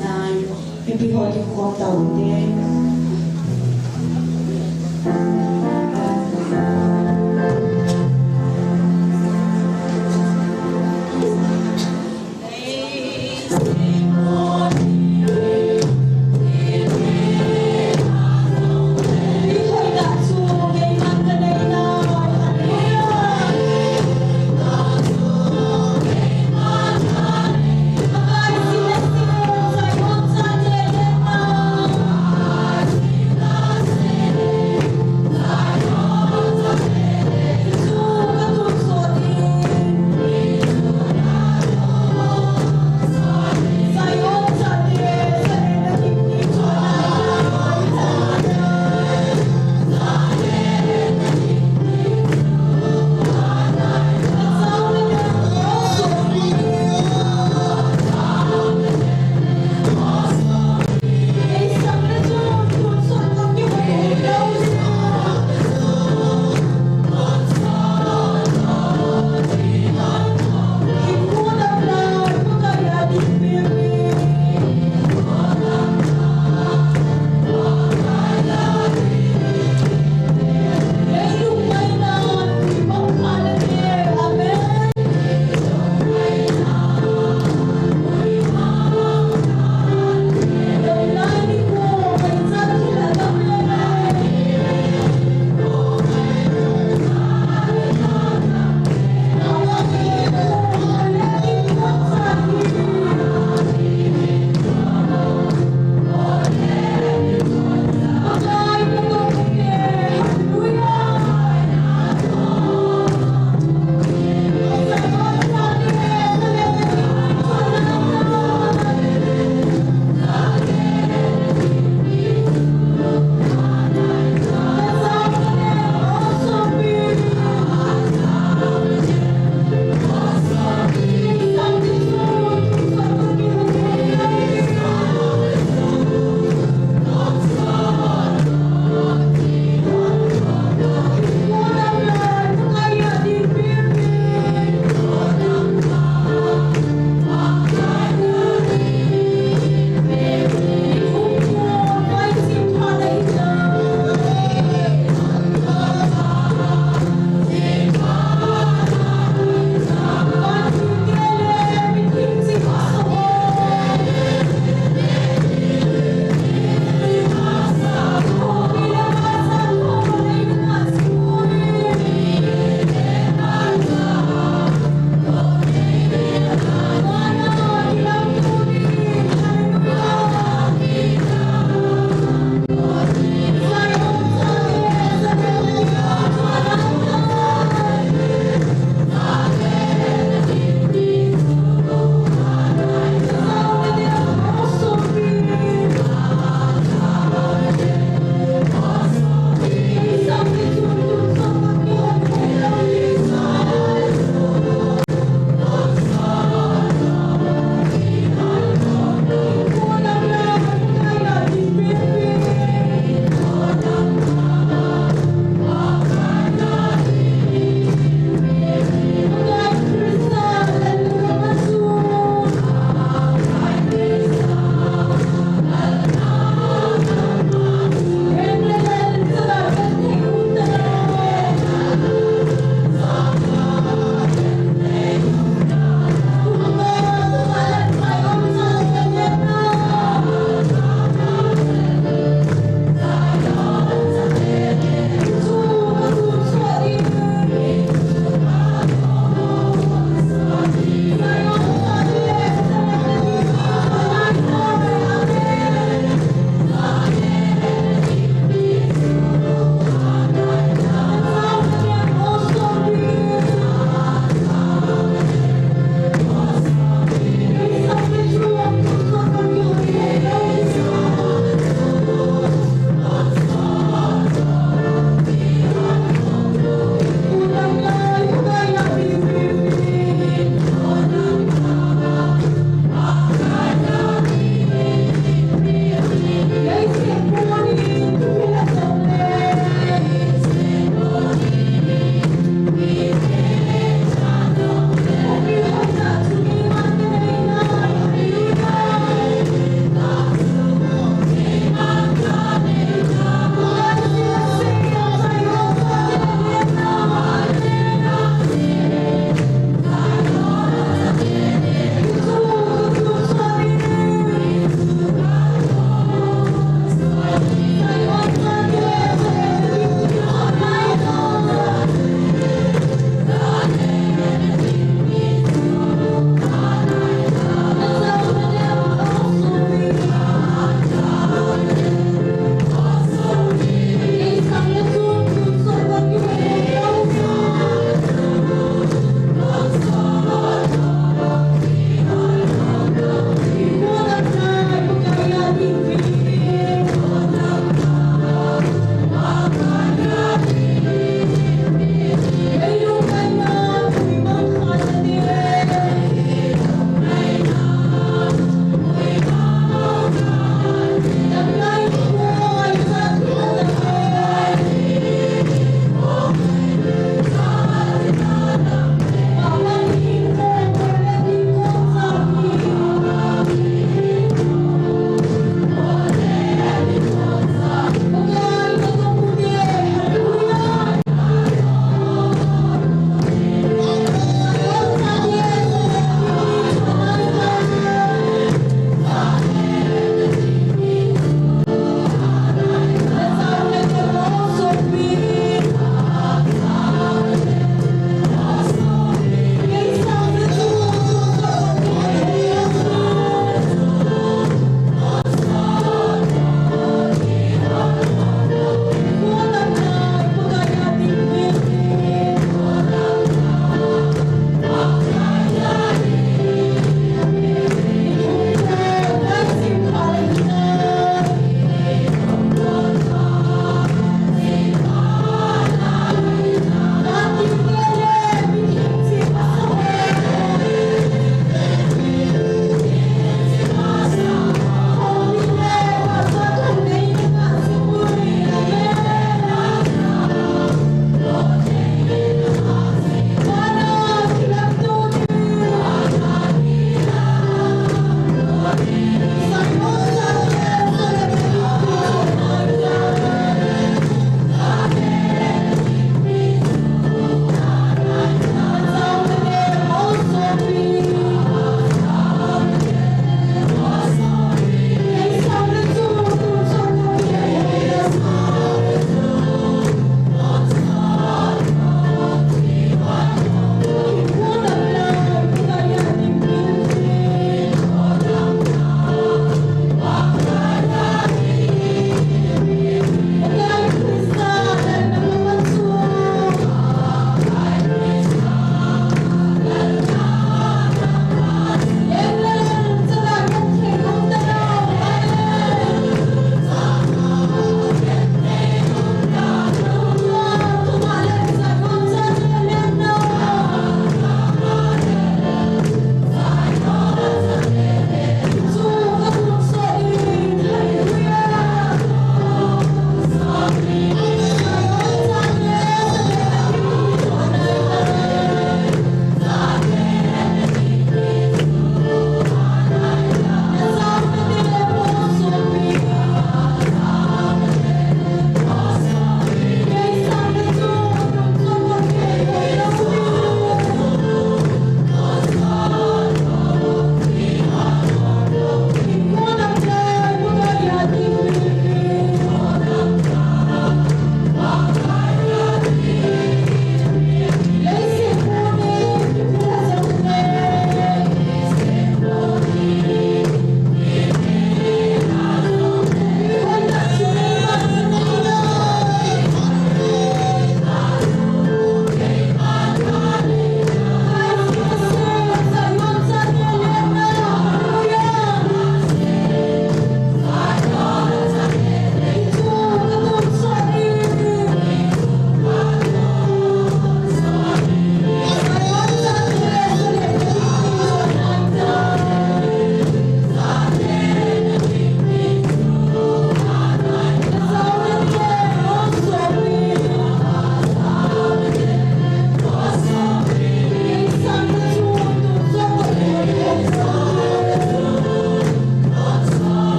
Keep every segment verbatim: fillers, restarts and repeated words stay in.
Nai, mipi ho kikhom taute.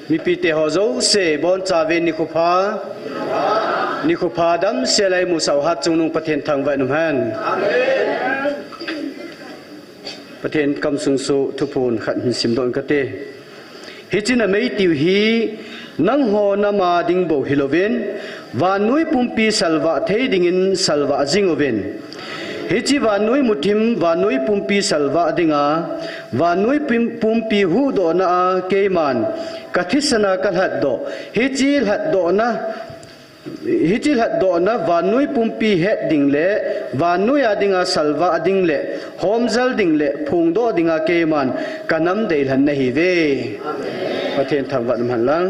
Mipite ho jouse, boncha uvin nikho pha. Nikho pha damsel a imusah u Hatchungnung Pathen thangvah in umhen. Pathen kamsung soh thuphon khat hin simdoh inge kati. Hiche namei tiu hi, nangho nama ding bou hilouvin, vannoi pumpi salvah thei dingin salvah jing uvin. Hiche vannoi muthim, vannoi pumpi salvah dinga, vannoi pum-, pumpi huhdohna a keiman, kathisana kalhatdoh. Hiche lhatdohna, hiche lhatdohna vannoi pumpi het ding le, vannoi a dinga salvah ding le, homjal ding le, phongdoh dinga keiman, kanam deilhen nahiuve. Pathen thangvah in umhen lang.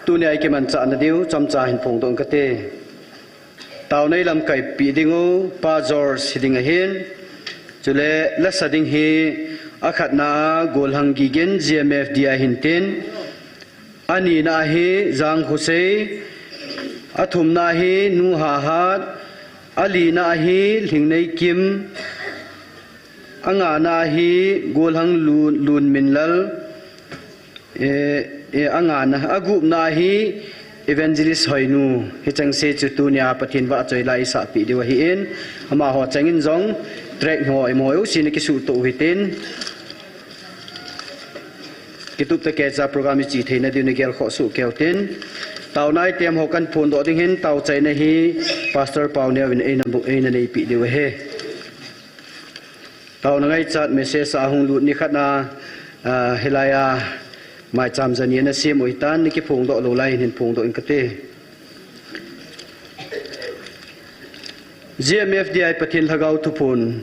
Tunia ikimanchah nadiu, chomcha hin phongdoh inge kati. Taona ilamkaipi dingu, Pa George hiding ahin. Chule lasa ding hi, akhatna a Golhang Gigen G M F D I ahin tin. Anina hi, Jang Khosei. Athumna hi, Nu Hahat. Alina hi, Lhingneikim. Angana hi, Golhang Lun, Lunminlal. Eh, eh, angana, agupna hi Evangelist Hoinu, hicheng se chu tunia Pathen vahchoi la isahpeh diu ahin, amaho chengin jong tract ho, imo ho, sina kisuhtoh u hitin. Kituptah kecha program iche theina diu nagel khoh soh keu tin. Taona item ho kahin phondoh ding hin, taochaina hi Pastor Pauneo in eina bu-, eina neipeh diu ahi. Taona ngaichat message a hung lut nikhat na, ah, hilai a maicham jani ana sem u hitan, nakiphongdoh lou lai hin phongdoh inge kati. G M F D I Pathen Lhagao Thuphon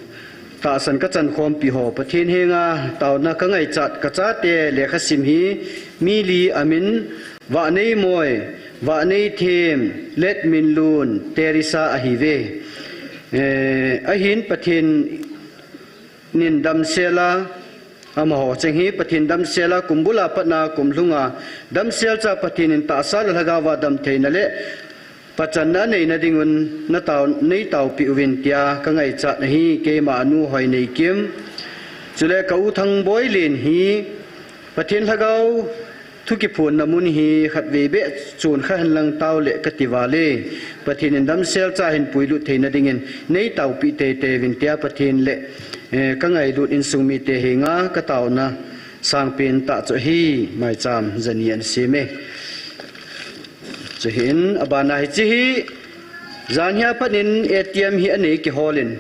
tahsan kachankhompi ho, Pathen henga taona kangaichat kachate lekhasim hi mi li amin, Vahneimoi, Vahneithem, Letminlun, Teresa ahiuve. Eh, ahin Pathen in damsel a, amaho cheng hi Pathen damsel a, kum bul a patna kum lhunga damsel cha Pathen in tahsa le lhagao a damtheina le pachatna aneina dingun natao, neitaopeh uvin tia kangaichat ahi, keima anu Hoineikim. Chule ka u Thangboi len hi Pathen Lhagao thu kiphonna mun hi khatvei beh chon kha henlang tao le kati vale. Pathen in damsel cha hin puilut theina dingin neitaopeh teitei uvin tia Pathen le, eh, kangailut insung mite henga kataona sangpen tah chu ahi, maicham jani ana sem e. Chuhin abana hiche hi, janhi a pat in A T M hi anei kiholin,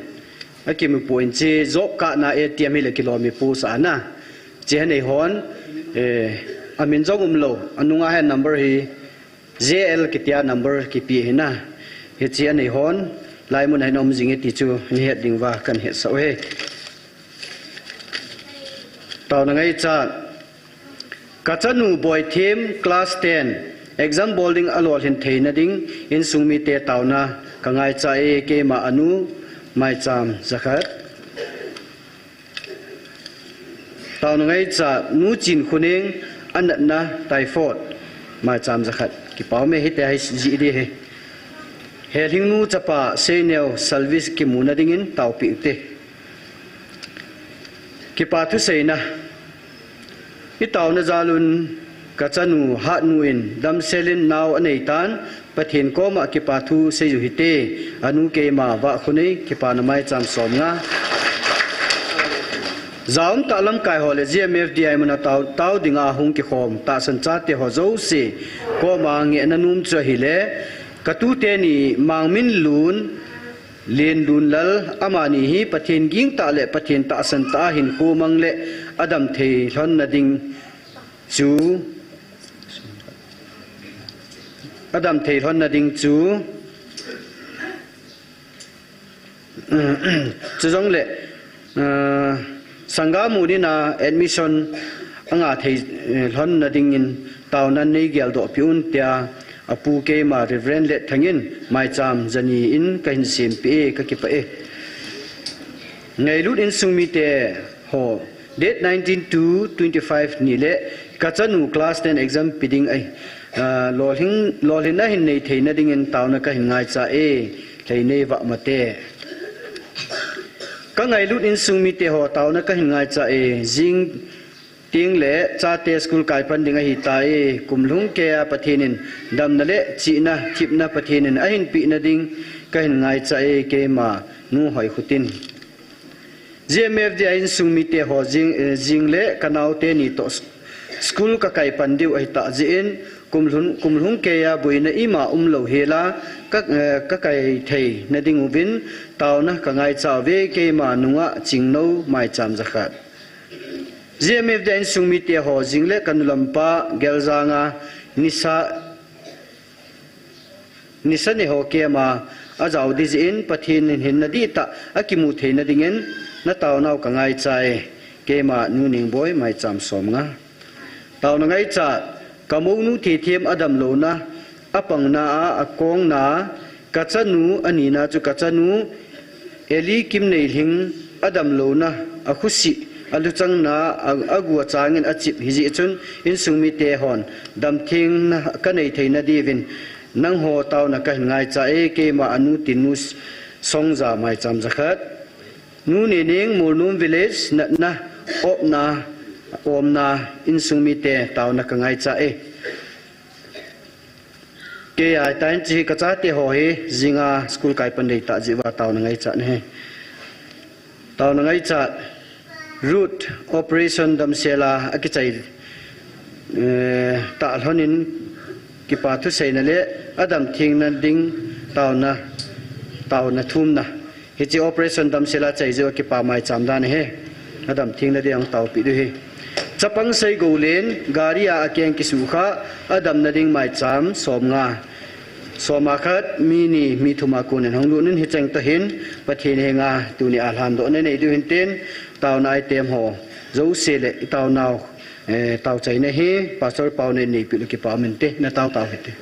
akimupon che job card na A T M hi le kilom ipu sa na. Che hi anei hon, eh, amin jong umlou, anunga hi number hi J L kitia number kipe hi na. Hiche anei hon, laimun a hin um jing e ti chu, nahet diuva kahin hetsah u ahi. Taona ngaichat, kachanu Boithem class ten, exam bol ding alolhin theina ding, insung mite taona kangaicha e, keima anu, maicham jakhat. Taona ngaichat, Nu Chinkhoneng, anatna typhoid, maicham jakhat. Kipah ume, hiti hi jih ding ahi. Helhingnu chapa Seineo service kimuna dingin taopeh ute. Kipa thuseina. Itaona jalun kachanu Hatnu in damsel in nao aneitan, Pathen koma kipa thu seiyu hite, anu keima Vahkhonei, kipana maicham somnga. Jaum tah lamkai ho le G M F D I muna tao, tao dinga hung kikhom tahsan chate ho jouse koma ngehna nom chu ahile, katute ni Mangminlun, Lenlunlal, amani hi Pathen gingtah le Pathen tahsan tah a hinkho mang le adam thei lhonna ding chu, adam thei lhonna ding chu, chujongle, ah, Sangam mun ina admission anga thei, eh, lhonna dingin taona neigeldoh peh un tia, apu keima Reverend Letthang in maicham jani in kahin sempeh e, kakipah e. Ngailut insung mite ho, date nineteen to twenty-five ni le kachanu class ten exam pe ding ahi, ah, lolhing, lolhinna hin nei theina dingin taona kahin ngaicha e, lheinei vah mate. Ka ngailut insung mite ho taona kahin ngaicha e, jing teng le chate school kaipan ding ahitai, kum lhung keiya Pathen in damna le chihna, thepna Pathen in ahin pehna ding kahin ngaicha e, keima Nu Hoikhutin. G M F D a insung mite ho jing, eh, jing le kanao teni toh school kakaipan diu ahitah jeh in, kum lhung, kum lhung keiya boina ima umlou hela, ka, eh, kakai theina ding uvin, taona kangaicha uve, keima nungah Chingnou, maicham jakhat. G M F D a insung mite ho jing le kanu lampa Geljang a nisa, nisa neho keima ajao ding jeh in Pathen in hinna dihtah akimu theina dingin nataonau kangaicha e, keima Nu Ningboi, maicham somnga. Taona ngaicha, kamounu Thethem adamlouna, apangna a, akongna, kachanu, anina chu kachanu, Eli Kimneilhing adamlouna, akhosih, alhuchangna, a, agu achangin achip hijeh chun, insung mite hon damtheina kanei theina diuvin, nangho taona kahin ngaicha e, keima anu Tinnu Songja, maicham jakhat. Nu Nening, Molnom Village, natna, opna, omna, insung mite taona kangaicha e. Keiya hitia hin hiche kachate ho hi jinga school kaipan deitah jeh uva taona ngaicha ahi. Taona ngaicha, Ruth operation damsela akichai, eh, tah lhonin kipa thuseina le adamthengna ding taona, taona thumna. Hiche operation damsela chai jeh uva kipa maicham dan ahi. Adamthengna ding ahung taopeh diu ahi. Chapang Seigoulen, gari a akeng kisukha, adamna ding maicham somnga. Soma khat, mi ni, mi thuma konin hung lut in hicheng toh hin, Pathen henga tuni a lhandohna nei diu hin tin, taona item ho jouse le itaonau, eh, taochaina hi Pastor Paonen neipeh lou kipah um inte, natao tao hite.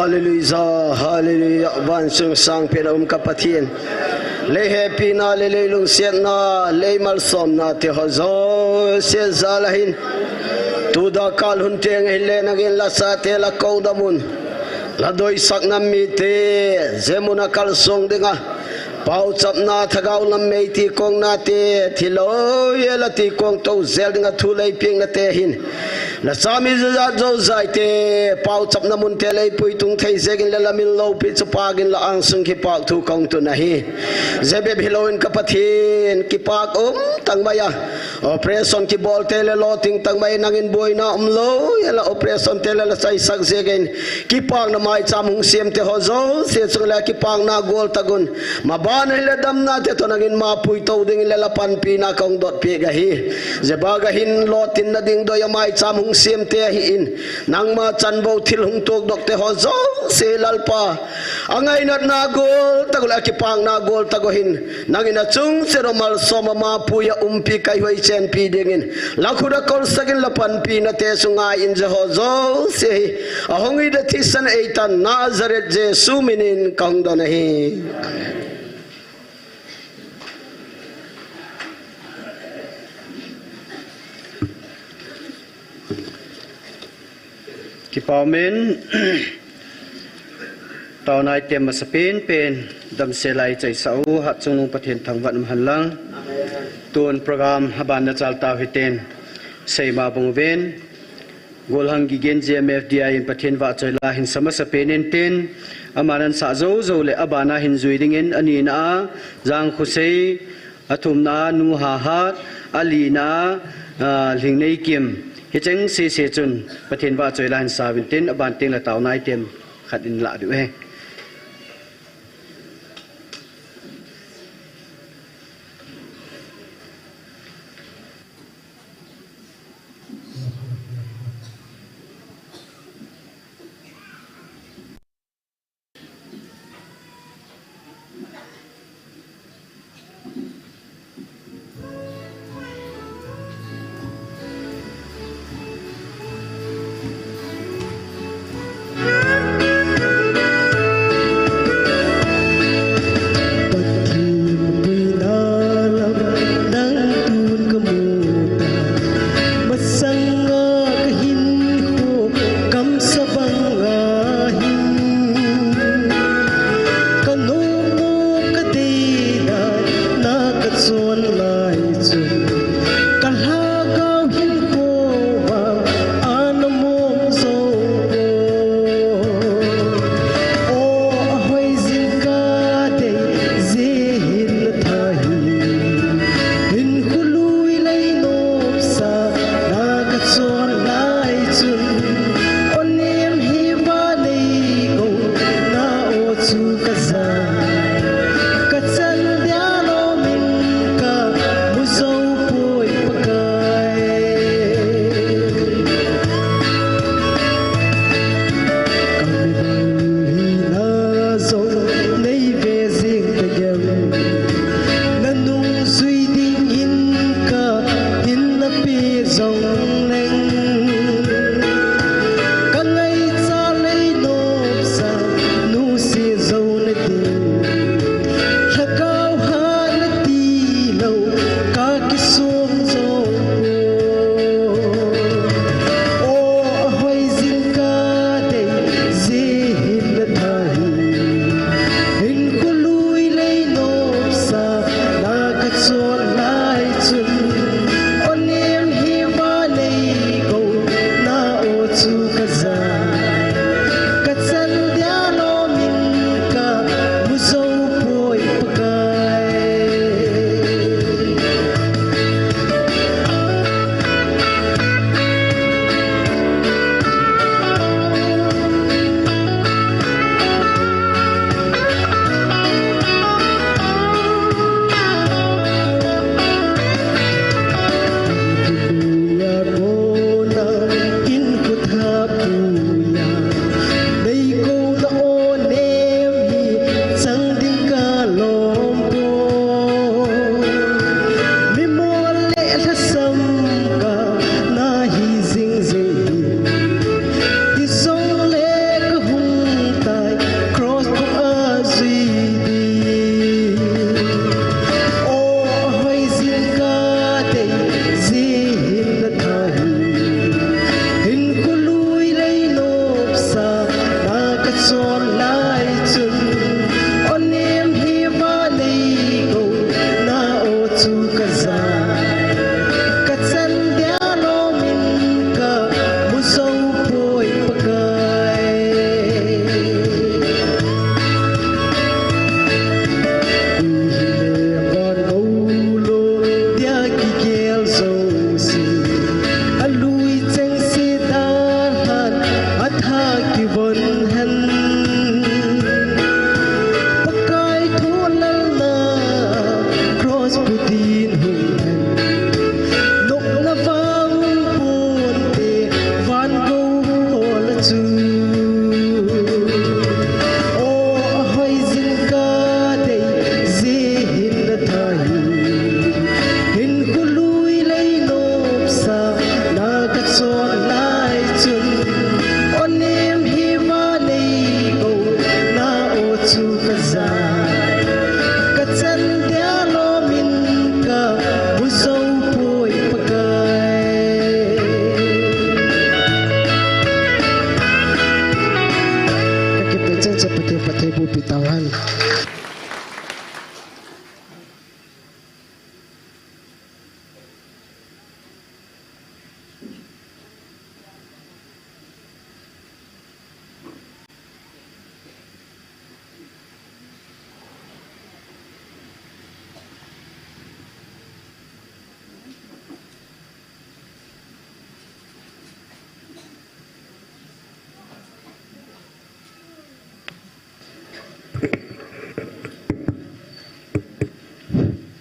Hallelujah, hallelujah, vansung sangpen a um ka Pathen. Lei hepina, lei lungsetna, lei malsomna te ho jouse jal a hin. Tuda kal hun teng ahile nangin la sate la koudam un. La doisak nam mite, jemuna kalsong dinga. Pauchapna thagau lam mei ti kong nate, thiloi la ti kong to jel dinga thu lei pieng nate hin. Na sami jajat jo jai te, pauchapna mun te lei pui tung thei jegin le la min lo pi chu pagin la angsung kipak thu kong tu na hi. Jebep hilou in ka Pathen, kipak um tang maya. Operation kibol te le lo ting tang mai nangin boina um lo, ya la operation te le la saisak jegin. Kipakna maicham hung siam te ho jouse chung le kipakna gol tagun. Maban le damna te to nangin ma pui to ding le la panpina kong dot pe ga hi. Jeba ga hin lo tin na ding doi a maicham hung siam te hi in. Nangma chan bo thil hung tok dok te ho jouse Lalpa. Angai natna gol tagu le kipakna gol tagu hin. Nangin a chung sero malsom a ma pui a umpi kai hoi chen pi dingin. La khuda kol sakin la panpina te sunga in Jehovah jouse hi. Ahong i da thisan eitan Nazareth Jesu minin kahung don ahi. Kipa umin. Taona item masa penpen, damsel a i chaisa u, hatchungnung Pathen thangvah um hen lang. Tun program aban na chal tau hiten, seima bung ven. Golhang Gigen G M F D I in Pathen vahchoi la hin sa masa pen intin, aman an sa jou jou le abana hin jui dingin anina a, Jang Khosei, athumna a Nu Hahat, alina a, a, Lhingneikim. Hicheng sese chun Pathen vahchoi la hin sa vintin, aban teng le taona item khat in la diu ahi.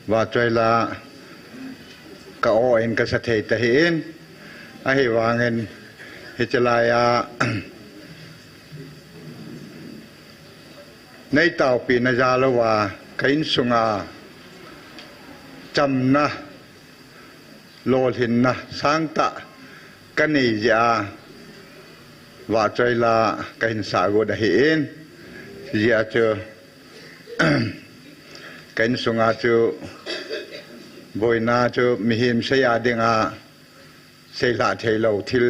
Vahchoila ka aw in ka sa thei ta hi in, ahivangin hiche laiya nei taopina jal uva ka insunga chamna lolhinna sangtah ka nei jeh a Vahchoila ka hin sah got ahi in, hijeh a chu ka insunga chu boina chu mihem sei a dinga seilhah theilou thil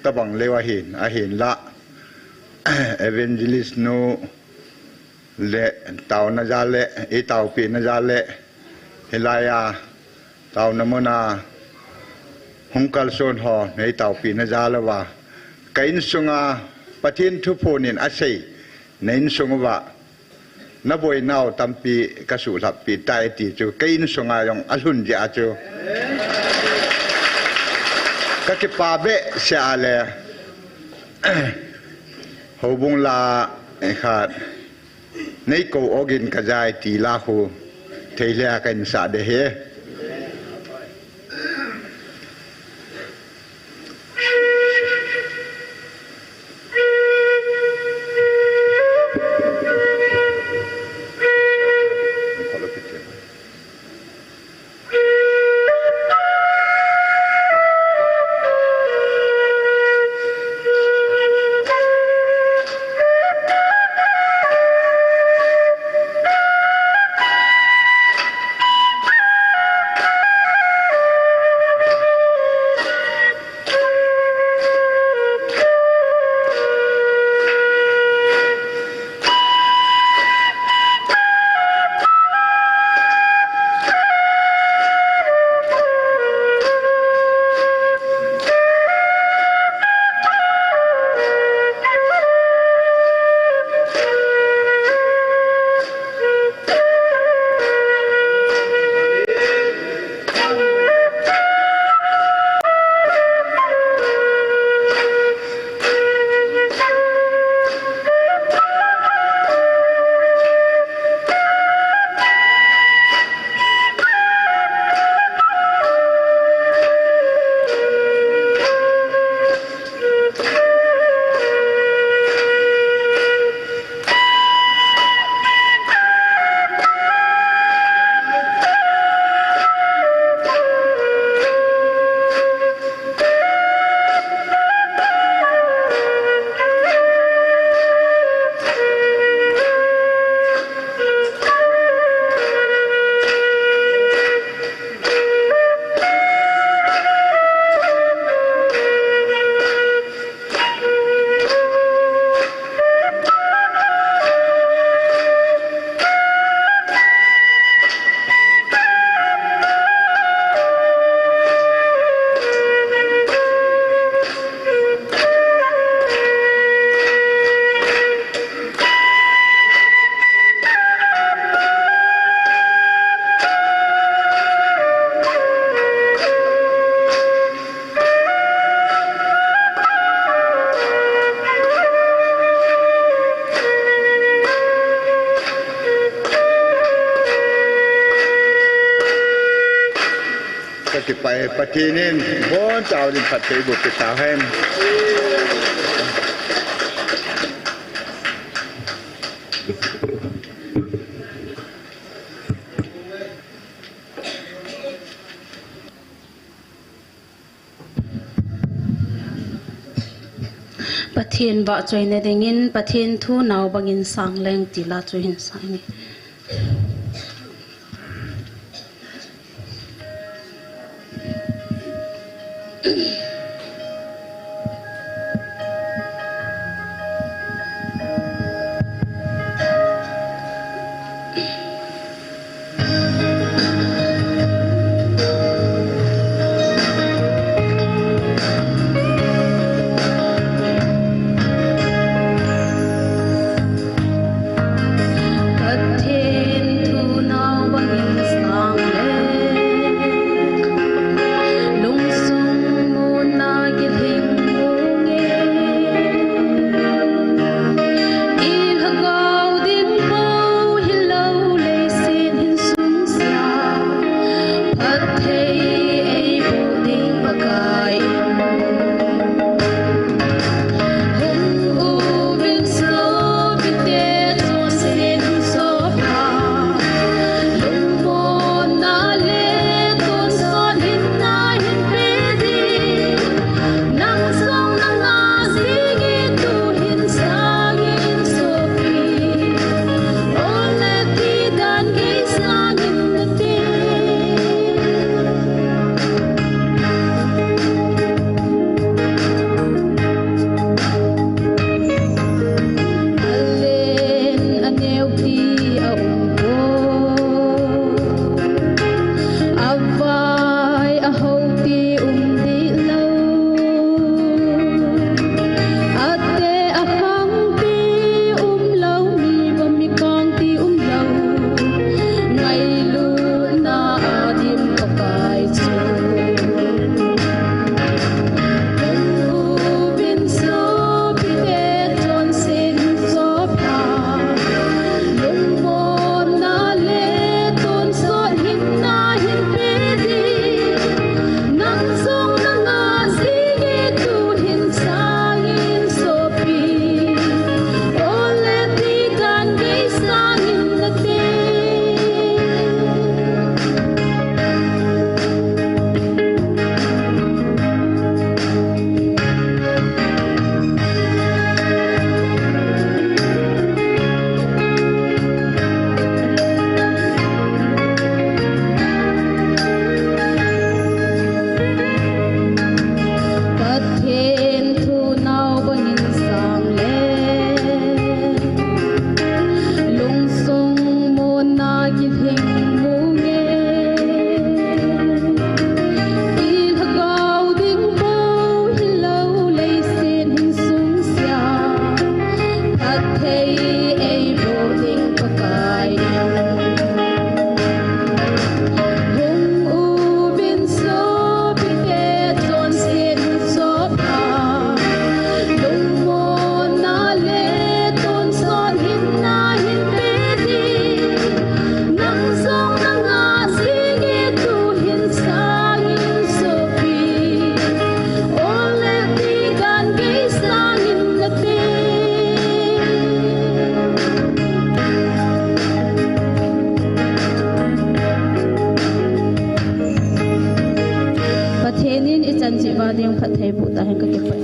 tabang leu ahin, ahinlah Evangelist nu le taona jal le, i taopina jal le, hilaiya taona muna hung kalson ho nei taopina jal uva ka insunga Pathen thuphon in asei na insung uva na boinau tampi ka suhlhap pi tai ti chu ka insunga jong alhun jeh a chu ka kipa behseh a le houbung la khat nei kou ogin ka jai ti la khu thei le a ka insah de hi. Ka kipah e, Pathen in abonchauvin phattheiboh peh tahen. Pathen vahchoina dingin Pathen thu nao bangin sang leng ti la chu hin sang ni. ti a um ko. A vai a hou ti um di lo. A te a khang ti um lo, mi va mi kang ti um lo. Ngailutna a dim Pakai chu. Hung uvin sopite chonset sopha. Lungmonna le tonsot hinna hin pe ding. Nang jong na ngah jing e tu hin sangin sopi. Ole ti dan gei sangin na te. Pathen thu nau bangin sang le, lungsung monna kilhing mu nge. I lhagao ding bou hilou, leiset hing sung sia, phatthei ei bol ding Pakai. Hung uvin sopite chonset sopha. Lungmonna le tonsot hinna hin pe ding. Nang jong na ngah jing e tu hin sangin sopi. Ole ti dan gei sangin na te. Pathen in ichan cheh uva ding phatthei boh tahen, kakipah.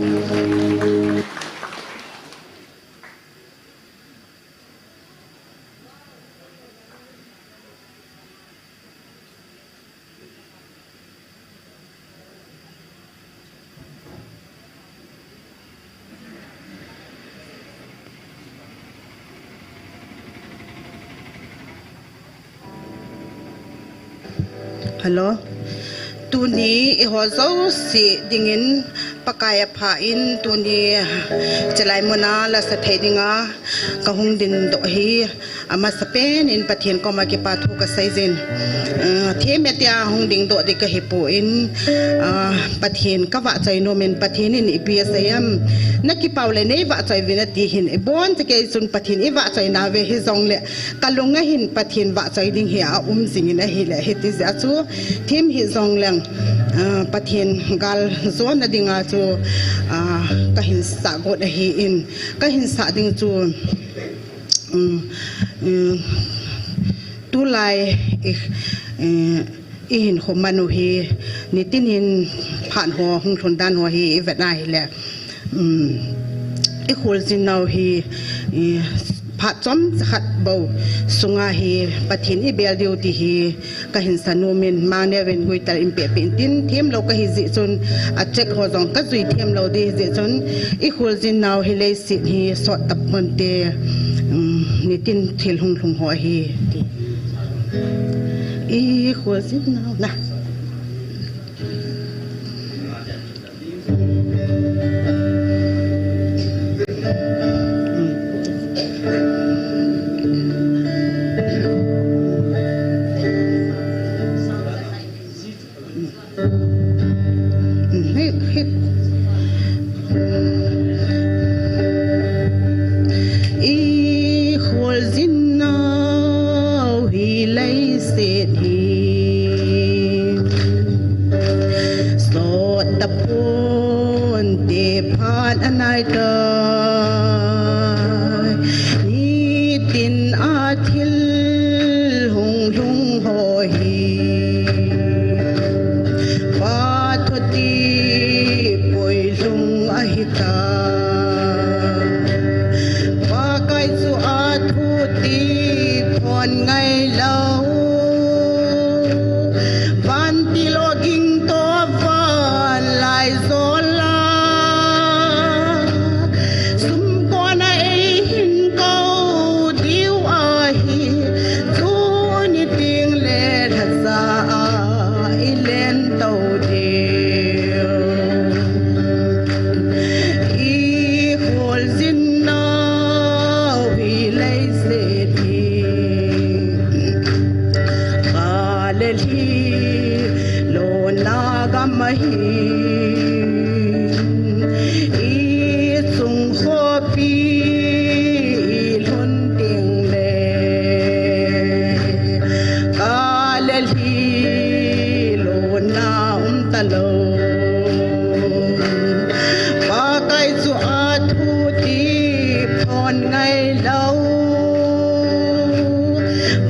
Hello. Tuni eiho jouse dingin Pakai apha in tuni chelai muna lasa thei dinga kahung dingdoh hi, amasapen in Pathen koma kipa thu kasei jin. Ah, themcha hung dingdoh ding kahi pon, ah, Pathen kavahchoi nom in, Pathen in ipi asei em, nakipah le neivahchoi uvin ati hin, ibonchauva kei chun Pathen ivahchoi nauve, hijongle kalunga hin Pathen vahchoi ding hi aum jingin ahile, hiti jeh a chu themcha hijongleng, ah, Pathen galjona dinga chu, ah, kahin sah got ahin, kahin sah ding chu, um, um, tulai, eh, eh, ihinkho man u hi, nitin hin phat ho, hung lhun dan ho hi ivet a ahile, um, ikholjin nau hi, i, phat chomcha khat bou sunga hi Pathen ibel diu ti hi kahin sa nom in, mang neuvin guitar in pehpeh in tin, themlou kahi jeh chun, a check ho jong kajui themlou ding jeh chun, ikholjin nau hi leiset hi sot tapon te, um, nitin thil hung lhung ho hi ti. Ikholjin nau na. Ikholjin nau hi leiset hi sot tapon te phat anai tai. Nitin a thil hung lhung ho hi, Pathen thu ti poi lhung ahi tai. Pakai chu athu ti phon ngai lou. Vantil ogin to vanlai jol a, sumkon a eihin kou diu ahi. Lhilona gam ahin, ichung khopi ilhun tengle, kale lhilona umtalou. Pakai chu athu tep thon ngailou.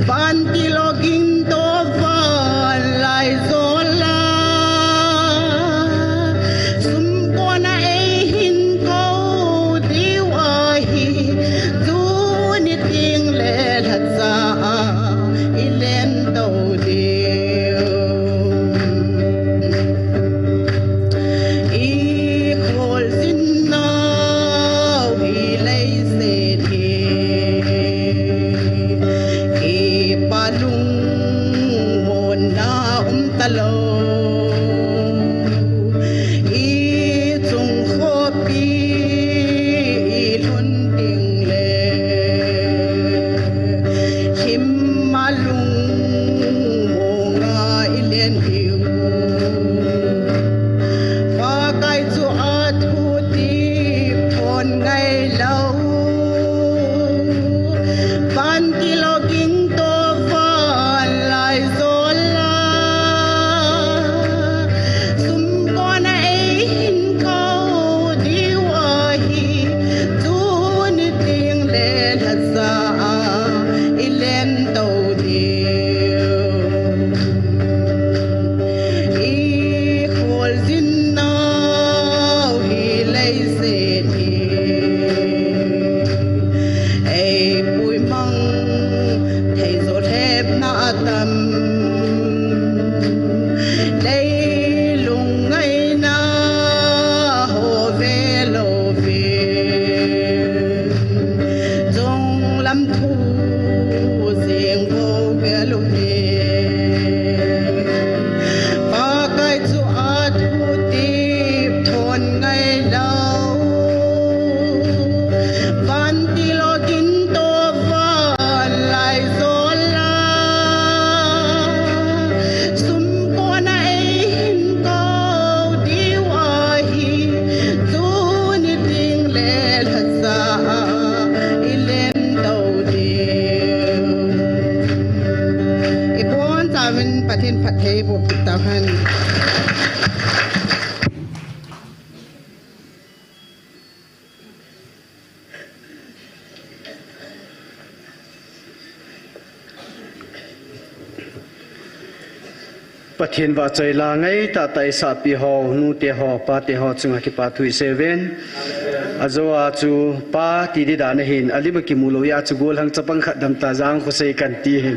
Vantil ogin toh vanlai jola, sumkona eihin kou diu ahi. Tuni tengle lhacha a ilen tou diu. Ikholjin nau hi leiset hi, kipa lungmonna umtalou. Ichung khopi ilhun tengle, lhima lungmonga ilen diu. Pakai chu athu tep thon ngailou. Vantil ogin toh vanlai jola, sumkona eihin kou diu ahi. Tuni tengle lhacha a ilen tou diu. Ikholjin nau hi leiset hi, eipuimang thei jo lhepna atam. Leilung ngaina ho velou vin, jong lam thu jing vo velou vin. Pakai chu athu tep thon ngailou. Vantil ogin toh vanlai jola, sumkona eihin kou diu ahi. Tuni tengle lhacha a ilen tou diu. Ibonchauvin Pathen phattheiboh kit tauhen. Pathen vahchoi la ngaitah tah eisahpi ho, nute ho, pate ho chunga kipa thu iseiuvin. Ajou a chu pa ti di dan ahin, alim a kimu lou a chu golhang chapang khat dam tah Jangkhosei kan ti hin.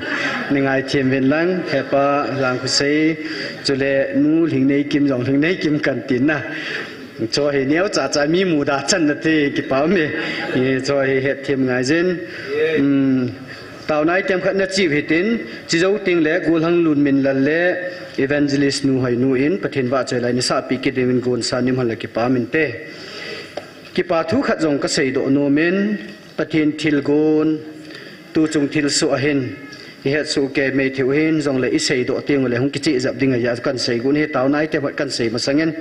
Nei ngaithem uvin lang, hepa Jangkhosei, chule nu Lhingneikim jong Lhingneikim kan tin na. Chu hi neocha cha mi muda channa ti kipa ume. Chu hi hetthem ngai jin. Um, taona item khat nachi u hitin, chujou tengle golhang Lunminlal le Evangelist nu Hoinu in Pathen vahchoi la eisahpi kit uvin gonsa nim hen lang kipa umin te. Kipa thu khat jong kaseidoh nomin, Pathen thilgon, tuchung thilsoh ahin, ihetsoh kei mei thei u hin, jongle iseidoh teng ule hung kicheh jep ding ahi a, kansei gon hi taona item khat kansei masangin.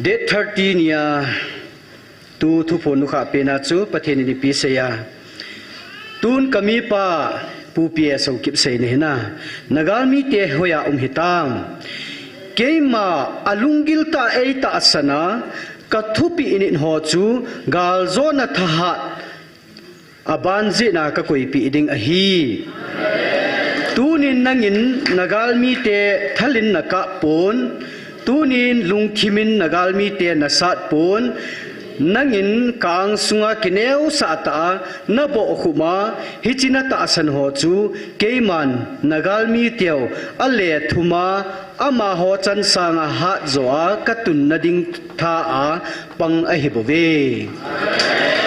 Date thirty nia, tu thuphon nukhah pena chu Pathen in ipi asei a. Tun kamipa Pu Pi Esokip seina hina, nagalmite hoiya um hitam. Keima alunggil tah a eitahsan a, kathupeh nit ho chu galjona thahat aban jeh a kakoipeh ding ahi. Tunin nangin nagalmite thalin nakap pon, tunin lungthimin nagalmite nasat pon, nangin ka-ang sunga kineosah tah a nabohkhup a, hiche natahsan ho chu keiman nagalmiteu alethum a, amaho chansanga hatjo a katunna ding tha a pang ahibouve.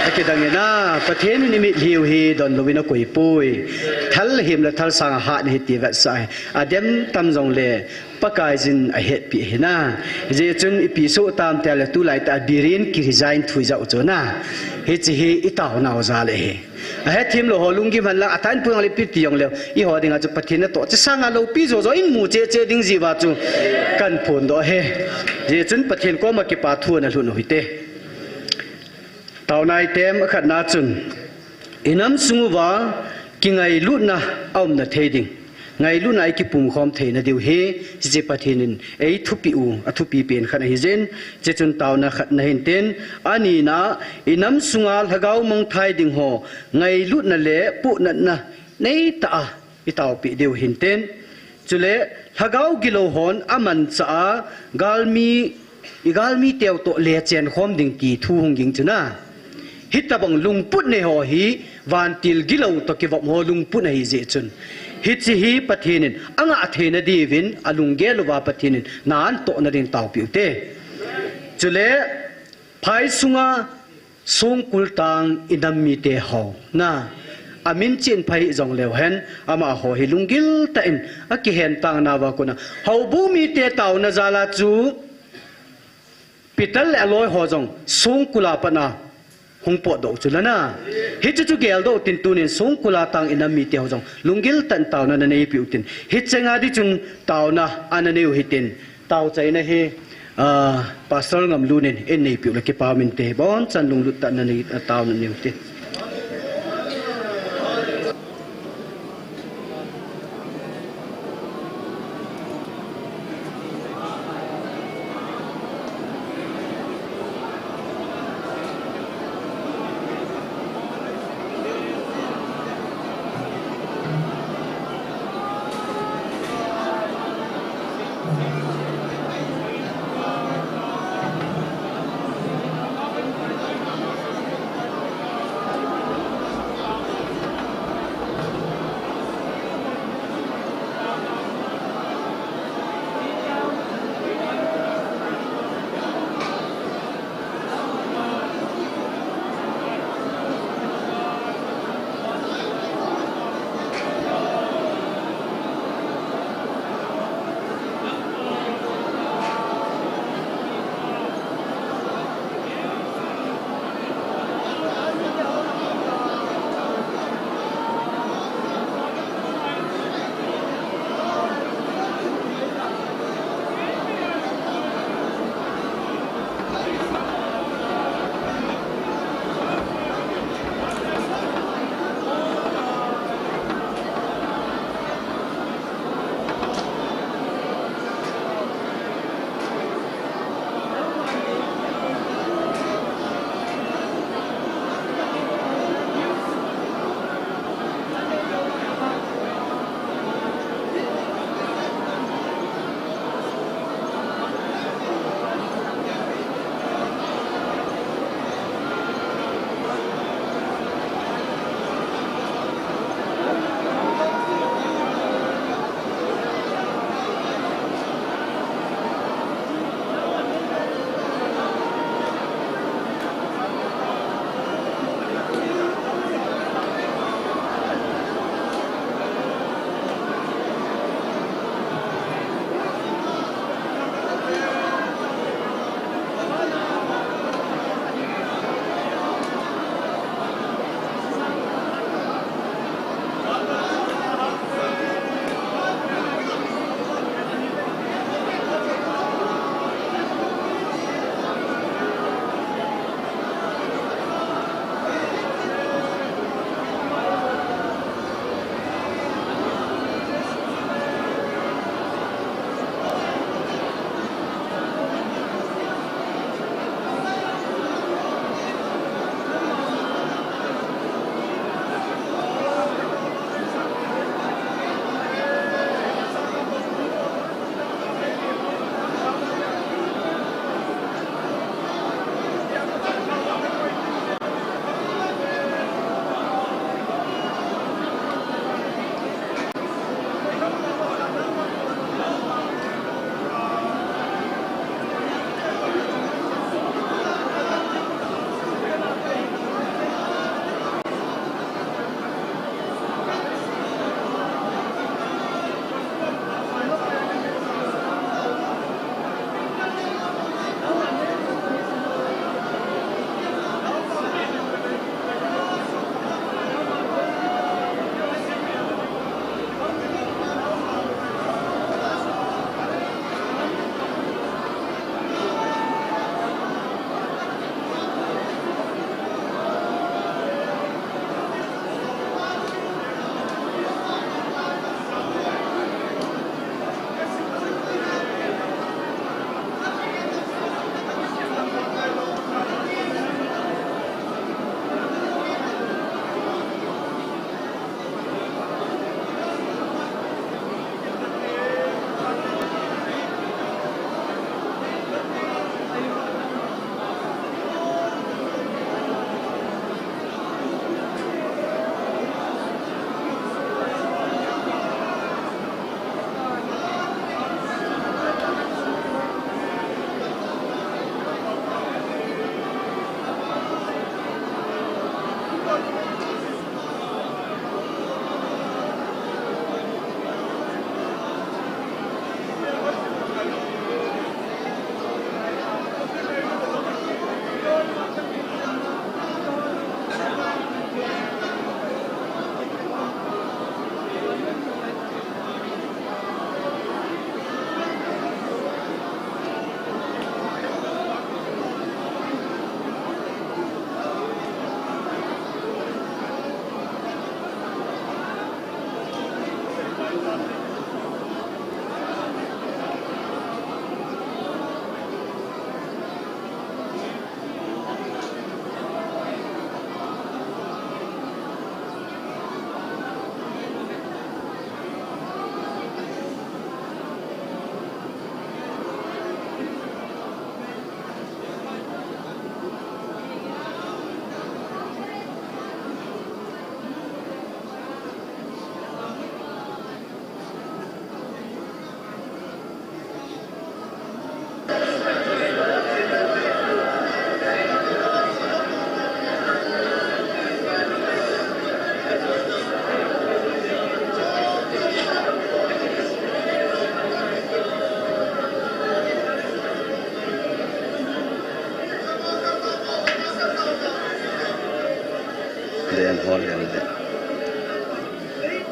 Akidang in a, Pathen in imitlhi u hi donlou in akoipoi. Thal him le thal sang a hat ahi ti vetsah ahi. Adem tam jongle, Pakaiyin ahetpi ahi na. Hijeh chun ipi soh tam tile tulai tah a birin kiresign thu ijah u chu na. Hiche hi itaonau jal ahi. Ahethem lou ho lunggim hen lang, atah in pui jongle ipi ti jongleu, eiho dinga chu Pathen natoh chesanga loupi jojo in mu cheh cheh ding jeh uva chu kahin phondoh ahi. Hijeh chun Pathen koma kipa thu ana lhun u hite. Taona item, akhatna chun, inam sung uva kingailutna aumna thei ding, ngailutna ikipumkhom theina diu hi, hiche Pathen in eithupeh u, athupi pen khat ahi jeh in, hiche chun taona khatna ahin tin, anina, inam sunga lhagao mangthai ding ho, ngailutna le pohnatna neitah a itaopeh diu ahin tin. Chule, lhagao gilou hon amanchah a, galmi, igalmi teu toh lechen khom ding ti thu hung ging chu na. Hitobang lungput nei ho hi, vantil gilou toh kivop ho lungput ahi jeh chun, hiche hi Pathen in angah theina diuvin, alunggel uva Pathen in na anatohna ding taopeh u hite. Chule, phai sunga songkul tang inam mite ho na, amin cheh in phai hih jongleu hen, amaho hi lunggil tah in akihen tangnauva kona, houbung mite taona jal a chu Peter le aloi ho jong songkul a pat a hung potdoh u chu la na. Hiche chu geldoh u tin, tunin songkul a tang inam mite ho jong lunggil tah in taona naneipiu tin, hichenga ding chun taona ana neiu hitin, taochaina hi, ah, Pastor Ngamlun in einneipiu le kipa um inte, bonchan lunglut tah in nanei, taona neiu tin.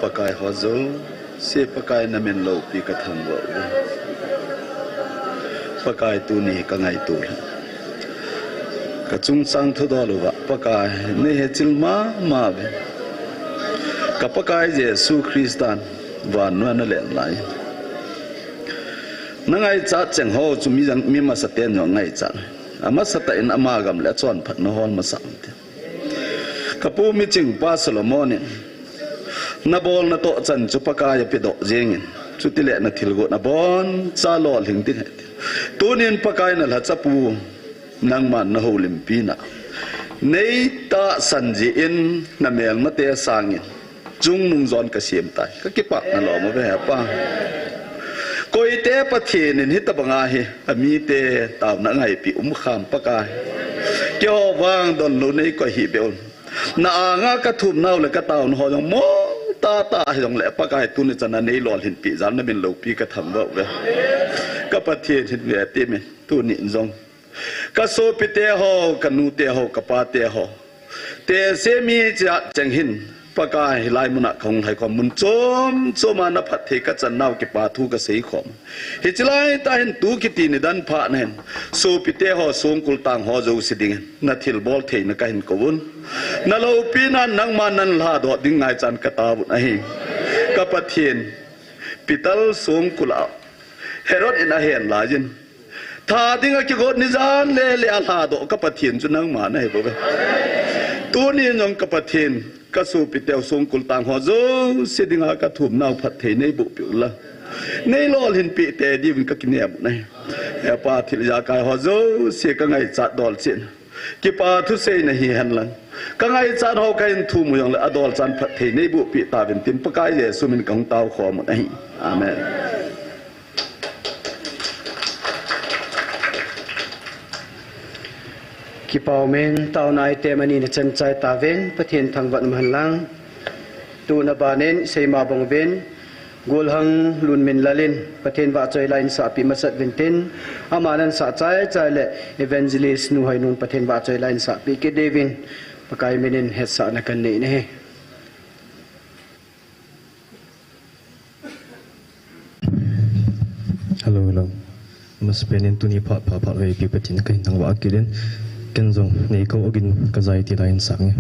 Pakai ho jouse, Pakai na min loupi ka thangvah uve. Pakai tuni ka ngaito lheh. Ka chungchang thudol uva, Pakai, nei hechil mama uve. Ka Pakai Jesu Christan vannoi a na len lai. Na ngaichat cheng ho chu mi jang, mi masaten jong ngaichat. Amasatah in ama gam le achonphatna hol masa uvin te. Ka pu miching pa Solomon in, na bolna toh chan chu Pakai a pedoh jengin, chutile na thilgon aboncha lolhing ding ahi. Tunin Pakai na lhacha pu, nangman na houlimpi na. Nei tahsan jeh in na melmate sangin chungnung jon ka sem tai. Ka kipah na lom uve he Pa. Koite Pathen in hitabanga hi amite taona ngaipi um kham Pakai. Keiho vang donlou nei koi hih beh un. Na anga ka thum nau le ka taona ho jong mol tah tah hijongle Pakai tuni chan a nei lolhinpi jal na min loupi ka thangvah uve. Ka Pathen hin ve ti min tuni in jong. Ka sopite ho, ka nute ho, ka pate ho. Tehse mi cheh cheng hin, Pakai hilai muna ka hung lhai khom mun chom chom a na phatthei ka chan nau kipa thu ka sei khom. Hiche laitah hin tu kiti nidan phat na hin, sopite ho, songkul tang ho jouse dingin, na thilbol theina ka hin kou un. Na loupina nangman na lhadoh ding ngaichan ka taovun ahi. Ka Pathen, Peter songkul a Herod in ahen laiyin, tha dinga kigot ni jan le le a lhadoh ka Pathen chu nangma nahi bouve. Tunin jong ka Pathen, ka sopite ho, songkul tang ho jouse dinga ka thum nau phatthei nei boh peh un lang. Nei lolhinpi tei diuvin ka kinem u ahi. He Pa, thil ijakai ho jouse ka ngaichat dol cheh in. Kipa thusei nahi hen lang. Ka ngaichat ho ka hin thum u jongle adolchan phatthei nei boh peh tauvin tin Pakai Jesu min ka hung tao khom un ahi. Amen. Kipa um in taona item ani na chemchai tauvin, Pathen thangvah um hen lang. Tuna banin, seima bang uvin, Golhang Lunminlal in, Pathen vahchoi la insahpeh masat uvin tin, aman ansah chai chai le Evangelist Nu Hoinun Pathen vahchoi la insahpeh kit diuvin, Pakai minin hetsahna kan nei in ahi. Hello, hello. Masapen in tuni phat pha phat vei pi Pathen ka hin thangvah kit in, ken jong nei kou ogin ka jai ti la insah nge.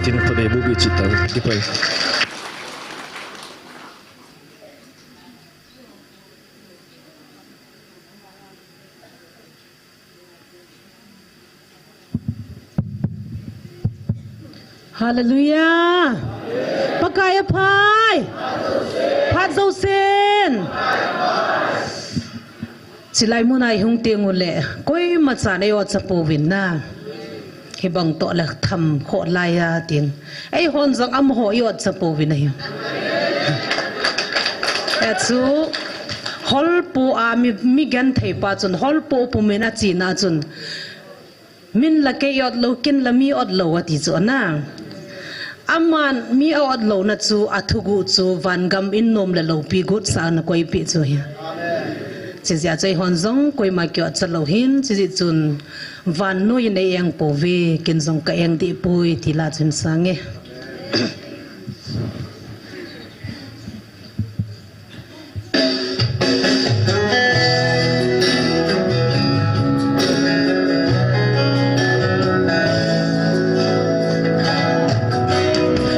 Tin to de bu bi chi ta, kipa. Hallelujah. Pakai aphai. Phat jousen. Chilai muna ihung teng uleh, koima chan ei ot cha pouvin na. Hibang toh le tham khoh lai a tin. Eihon jong amaho i ot cha pouvin ahi. Achu, holpo a mi, mi genthei pa chun, holpo pumin a china chun. Min la kei ot lou, ken la mi ot lou ati chu ana. Aman mi a ot louna chu, athuguh chu, vangam in nom le loupi gutsahna koipeh chu ahi. Chijeh a chu eihon jong koima ki ot cha lou hin, chijeh chun vannoi in ei eng pouve, ken jong ka eng deh poi, ti la chun sange.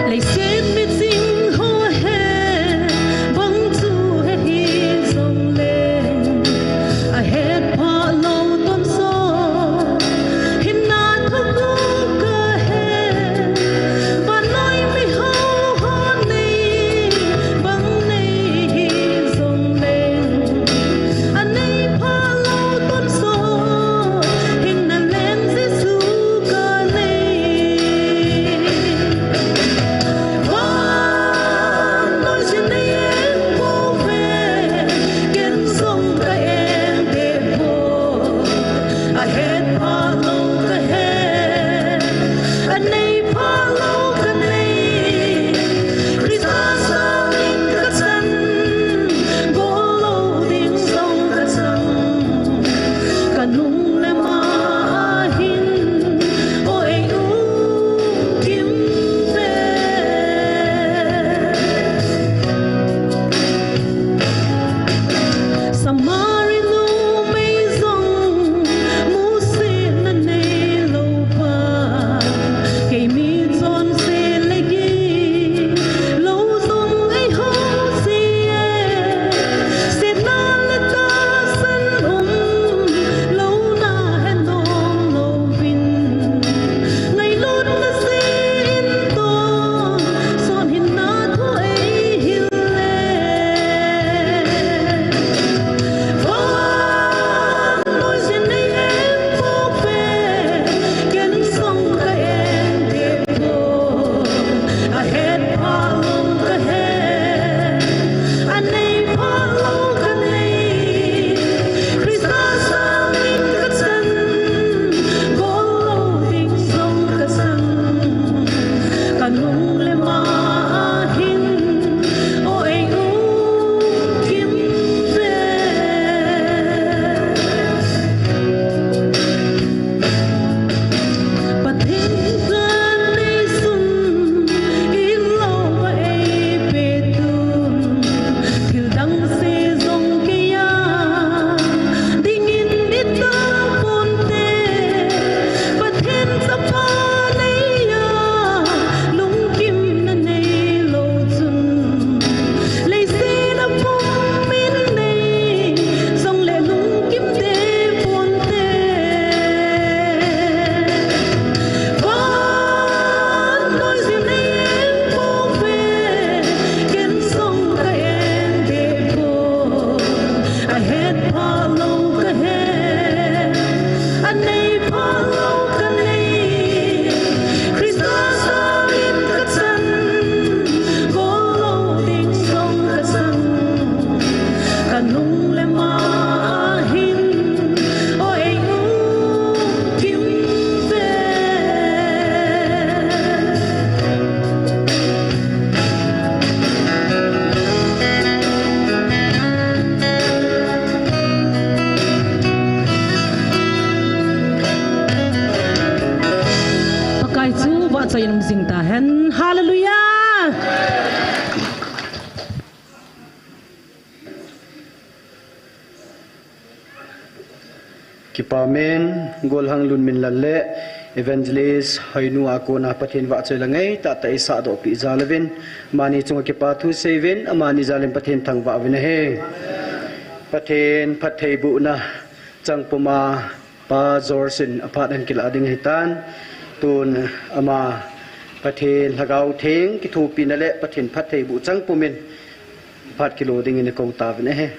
Leiset miching ho he, bang chu he hi jongleng, ahet pha lou tonsot, hinna thuguh ka he, vannoi mihao ho nei, bang nei hi jongleng, anei pha lou tonsot, hinna leng Jesu ka nei. Vannoi jin nei eng pouve, ken jong ka eng deh poi, ahet pha lou ka he, anei pha lou ka nei, Christa sangin ka chan, bol lou ding jong ka chang, ka nung le ma ahin, o ei um kim ve. Samari numei jong, musetna neilou pa, kei mi chonse le gilou jong ei housie, setna le tahsan um louna he nom louvin, ngailutna jeh in tonsot hinna thu ei hil le. Vannoi jin nei eng pouve, ken jong ka eng deh poi, ahet pha lou ka he, anei pha lou ka nei, Christa sangin ka chan, bol lou ding jong ka chang, ka nung le ma ahin, o ei um kim ve. Pathen plan neisun, in louva ei petu, thil dang se jong kei a dingin i tao ponte, Pathen chapa nei a lungkimna neilou chun, leiset a pum in nei jongle lungkim deh ponte. Vannoi jin nei eng pouve, ken jong ka eng deh poi, ahet pha lou ka he, anei pha lou ka nei, Christa sangin ka chan, bol lou ding jong ka chang, ka nung le ma ahin, o ei um kim ve. Pakai chu vahchoi in um jing tahen. Hallelujah. Kipa men, Golhang Lunminlal le Evangelist Hoinu a kona Pathen vahchoi la ngeitah tah eisahdoh peh jal uvin, amani chunga kipa thu seiyuvin, amani jal in Pathen thangvah uvin ahi. Pathen phattheibohna chang puma Pa George in aphat ahin kilah ding ahitan, tun ama Pathen Lhagao Theng kithopina le Pathen phattheiboh chang pumin aphat kilo dingin eikou tauvin ahi.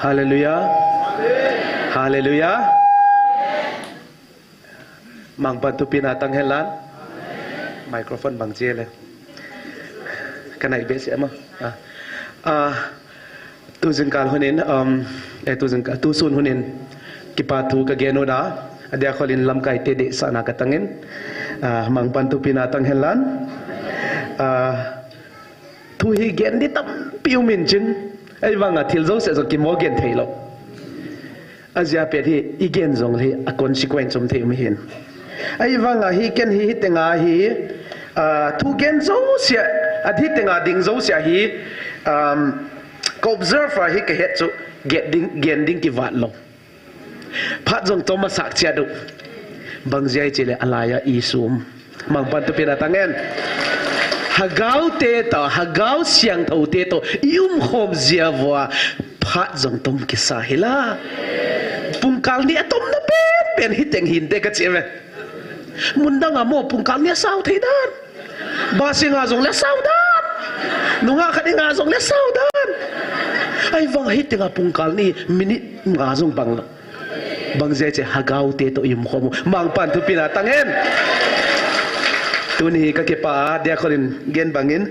Hallelujah. Hallelujah. Mangpan thupina tang hen lang. Microphone bang chele. Kanai be se ama. Ah. Ah, tu jingkah hunin, um, eh, tu jingkah, tu sun hunin kipa thu kagen u da. Adia kholin lamkai te dehsahna katangin. Ah, mangpan thupina tang hen lang. Ah, thu hi gen di tampi um in chun. Ahivanga thil jouse jong kimo gen thei lou. Ajeh a pet hi, i gen jong le a consequence um thei um hin. Ahivanga hi ken hi, hitenga hi, ah, thu gen jouse a, hitenga ding jouse a hi, um, ka observe a hi kahet chu gen ding, gen ding kivat lou. Phat jong chom a sak chia du. Bang jeh a chele alai a i sum. Mangpan thupina tang hen. Lhagao te toh, Lhagao Siangthou te toh, i umkhom jeh uva, phat jong tom kisa hi la. Pungkal ni a tomna pen pen hiteng hinte kachi ve. Mun dang a mo pungkal ni a sao thei dan. Bus a nga jong le sao dan. Nungah khat a nga jong le sao dan. Ahivang hitenga pungkal ni minute nga jong bang lou. Bang jeh a che Lhagao te toh i umkhom u. Mangpan thupina tang hen. Tuni hi ka kipa a, dia kholin gen bangin.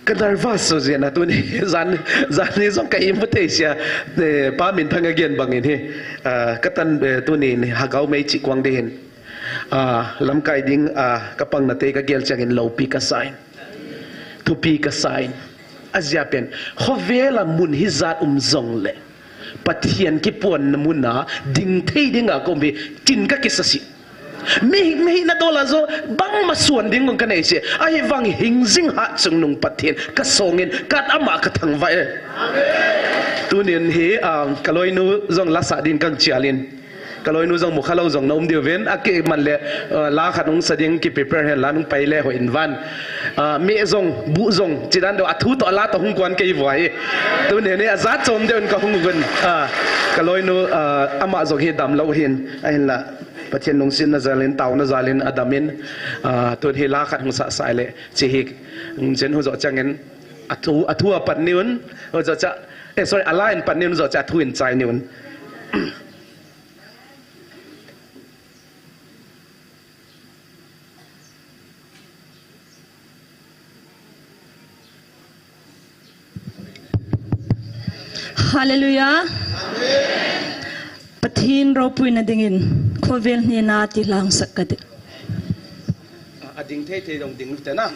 Ka nervous so jeh a tuni jan, jan ni jong ka imu thei sia. Eh, Pa Minthang a gen bangin hi. Ah, katan, eh, tuni ni Lhagao mei chi kuang ding hin. Ah, lamkai ding, ah, ka pangna te ka gel changin loupi kasa in. Thupi kasa in. Ajeh a pen, khovel a mun hijat um jong le. Pathen kipuanna mun a ding thei dinga ka um hi tin ka kisa si. Mi, mi hina dol a jong bangma suan ding jong ka nei si. Ahivang hing jing hatchungnung Pathen ka songin ka ama ka thangvah e. Tunin hi, ah, ka loinu jong la sa ding kang chialin. Ka loinu jong mukhalou jong na um diu vin, a kiman le, uh, la khat hung sa ding ki prepare hen la hung pai le hoi in van. Uh, mi jong, bu jong, chidan deu a thu toh a la toh hung kuan kei vuai. Tuni ni a jat chom deu in ka hung vin. Uh, ka loinu, uh, ama jong hi damlou hin, ahinla Pathen lungsetna jalin, taona jalin a damin, uh, tun hi la khat hung sa sa le, chi hi, jen hu jo changin, a thu, a thu a pat niun, hu jo cha, eh, sorry, a la in pat niun, hu jo cha, a thu in chai niun. Hallelujah. Pathen roupuina dingin khovel hnina ti langsak kate. A ding thei thei dong ding te na.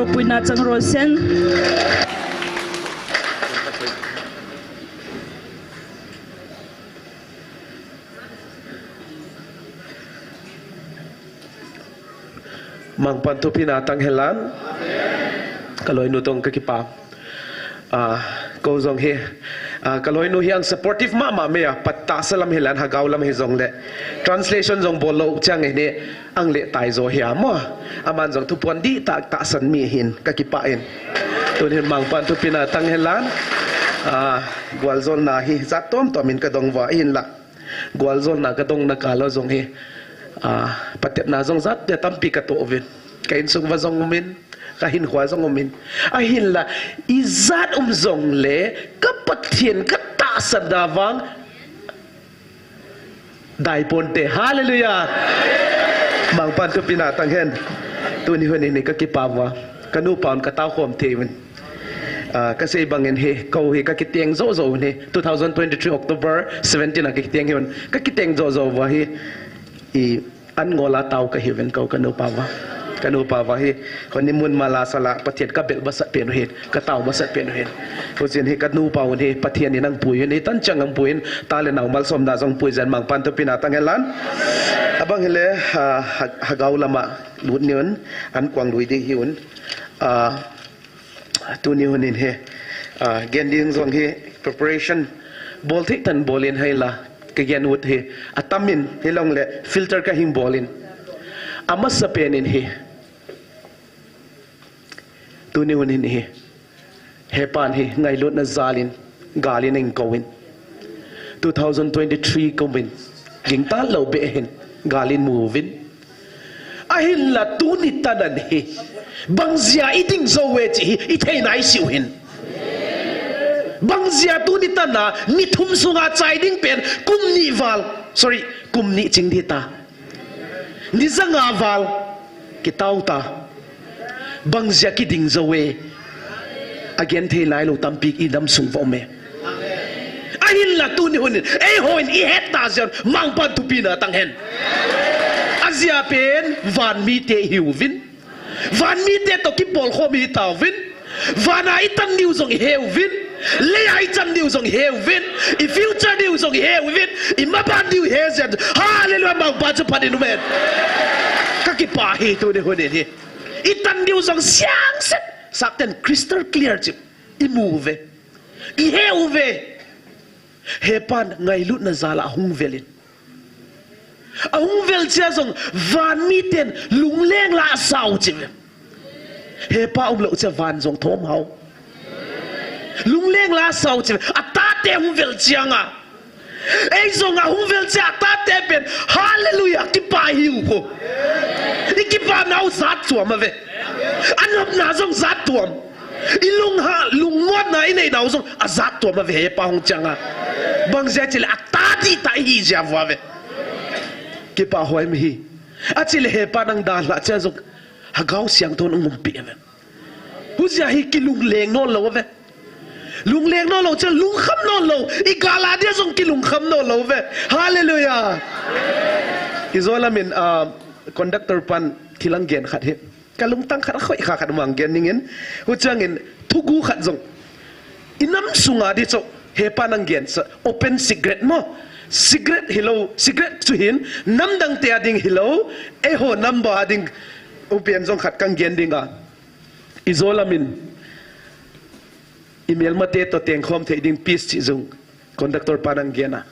Puina Changroseng. Mangpan thupina tang hen lang. Ka loinu toh kakipah. Ah, kou jong hi, ah, ka loinu hi ang supportive mama mai a, pat tahsa lam hi lang, Hagau lam hijongle. Translation jong bol lou chang hi ni, ang le tai jo hi a mo. Aman jong thuphon dihtah tahsan mi ahin, kakipah in. Tun hin Mangpan thupina tang hen lang. Ah, gualjolna hi jat tom tom in ka dong uva ahinla. Gualjolna ka dongna kah a jong hi, ah, patepna jong jat le tampi ka toh uvin. Ka insung uva jong umin, ka hinkhoa jong umin. Ahinla, ijat um jongle, ka Pathen ka tahsan na vang, dai ponte. Hallelujah. Mangpan thupina tang hen. Tuni hun hin hi kakipah uva. Ka nupa un ka taokhom thei uvin. Ah, ka sei bangin hi, kou hi ka kiteng jo jo hi, two thousand twenty-three October seventeen a ka kiteng hi un, ka kiteng jo jo uva hi, i an ngol a tao ka hi uvin kou ka nupa uva. Ka nupa uva hi, honeymoon mala sala, Pathen ka bel masat pen u hin, ka tao masat pen u hin. Huchun hi ka nupa un hi, Pathen in ang pui un, hi tan chang ang pui un, ta le nao malsomna jong pui jeng Mangpan thupina tang hen lang. Abang hile, ah, Ha-, Hagau lama lut ni un, an kuang lui ding hi un. Ah, Tuni hun hin hi, ah, gen ding jong hi preparation bol thei tan bol in hila, ka gen ut hi, atam in hi long le filter ka hin bol in. Amasa pen in hi. Tuni hun hin hi. Hepan hi ngailutna jal in, gal in ahin kou in. Two thousand twenty-three kum in, gingta lou beh hin, gal in mu uvin. Ahinla tuni tanan hi, bang jeh a i ding jou e ti hi, i thei nai siu hin. Bang jeh a tuni tana, ni thum sunga chai ding pen, kum ni val, sorry, kum ni ching di ta. Ni janga val, kitao ta. Bang jeh a ki ding jou e. Agen thei lai lou tampi i nam sung uva um e. Ahinla tuni hun in, eihon i het ta jeh un, Mangpan thupina tang hen. Ajeh pen, van mite i hi uvin. Van mite toh kipolkhom i hi ta uvin. Vana i tan diu jong i he uvin. Leiya i chan diu jong i he uvin. I future diu jong i he uvin. I maban diu i he jeng. Hallelujah, Mangpa chu phat in um hen. Kakipah hi tuni hun in hi. I tan diu jong siang set. Sahten crystal clear chu i mu uve. I he uve. Hepan ngailutna jal a ahung vel in. Ahung vel cheh a jong van miten lungleng la asao cheh uve. Hepa umlou cheh a van jong thom hao. Lungleng la asao cheh uve. Atate hung vel cheh a nga. Ei jong ahung vel cheh a atate pen. Hallelujah, kipah i hi u ko. I kipah nau jat tuam ave. Anopna jong jat tuam. I lungha, lungmonna i nei nau jong ajat tuam ave hepa hung chang a. Bang jeh a chule ata dihtah i hi jeh uva ave. Kipah hoi mi hi. Achule hepa nang dalha cheh a jong Hagau Siangthou in umpi ave. Hujeh a hi kilungleng nom lou ave. Lungleng nom lou cheh a lungkham nom lou. I gal a dia jong kilungkham nom lou ave. Hallelujah. I jolam in, ah, conductor pan thil ang gen khat hi. Ka lungtang khat a khoi kha khat mang gen ning in. Huchang in thugu khat jong. I nam sunga di chu hepa nang gen sa open secret mo. Secret hilou, secret chu hin namdang te a ding hilou. Eiho number a ding upen jong khat kang gen ding a. I jolam in. I melmate toh tengkhom thei ding peace chi jong. Conductor pan ang gen a.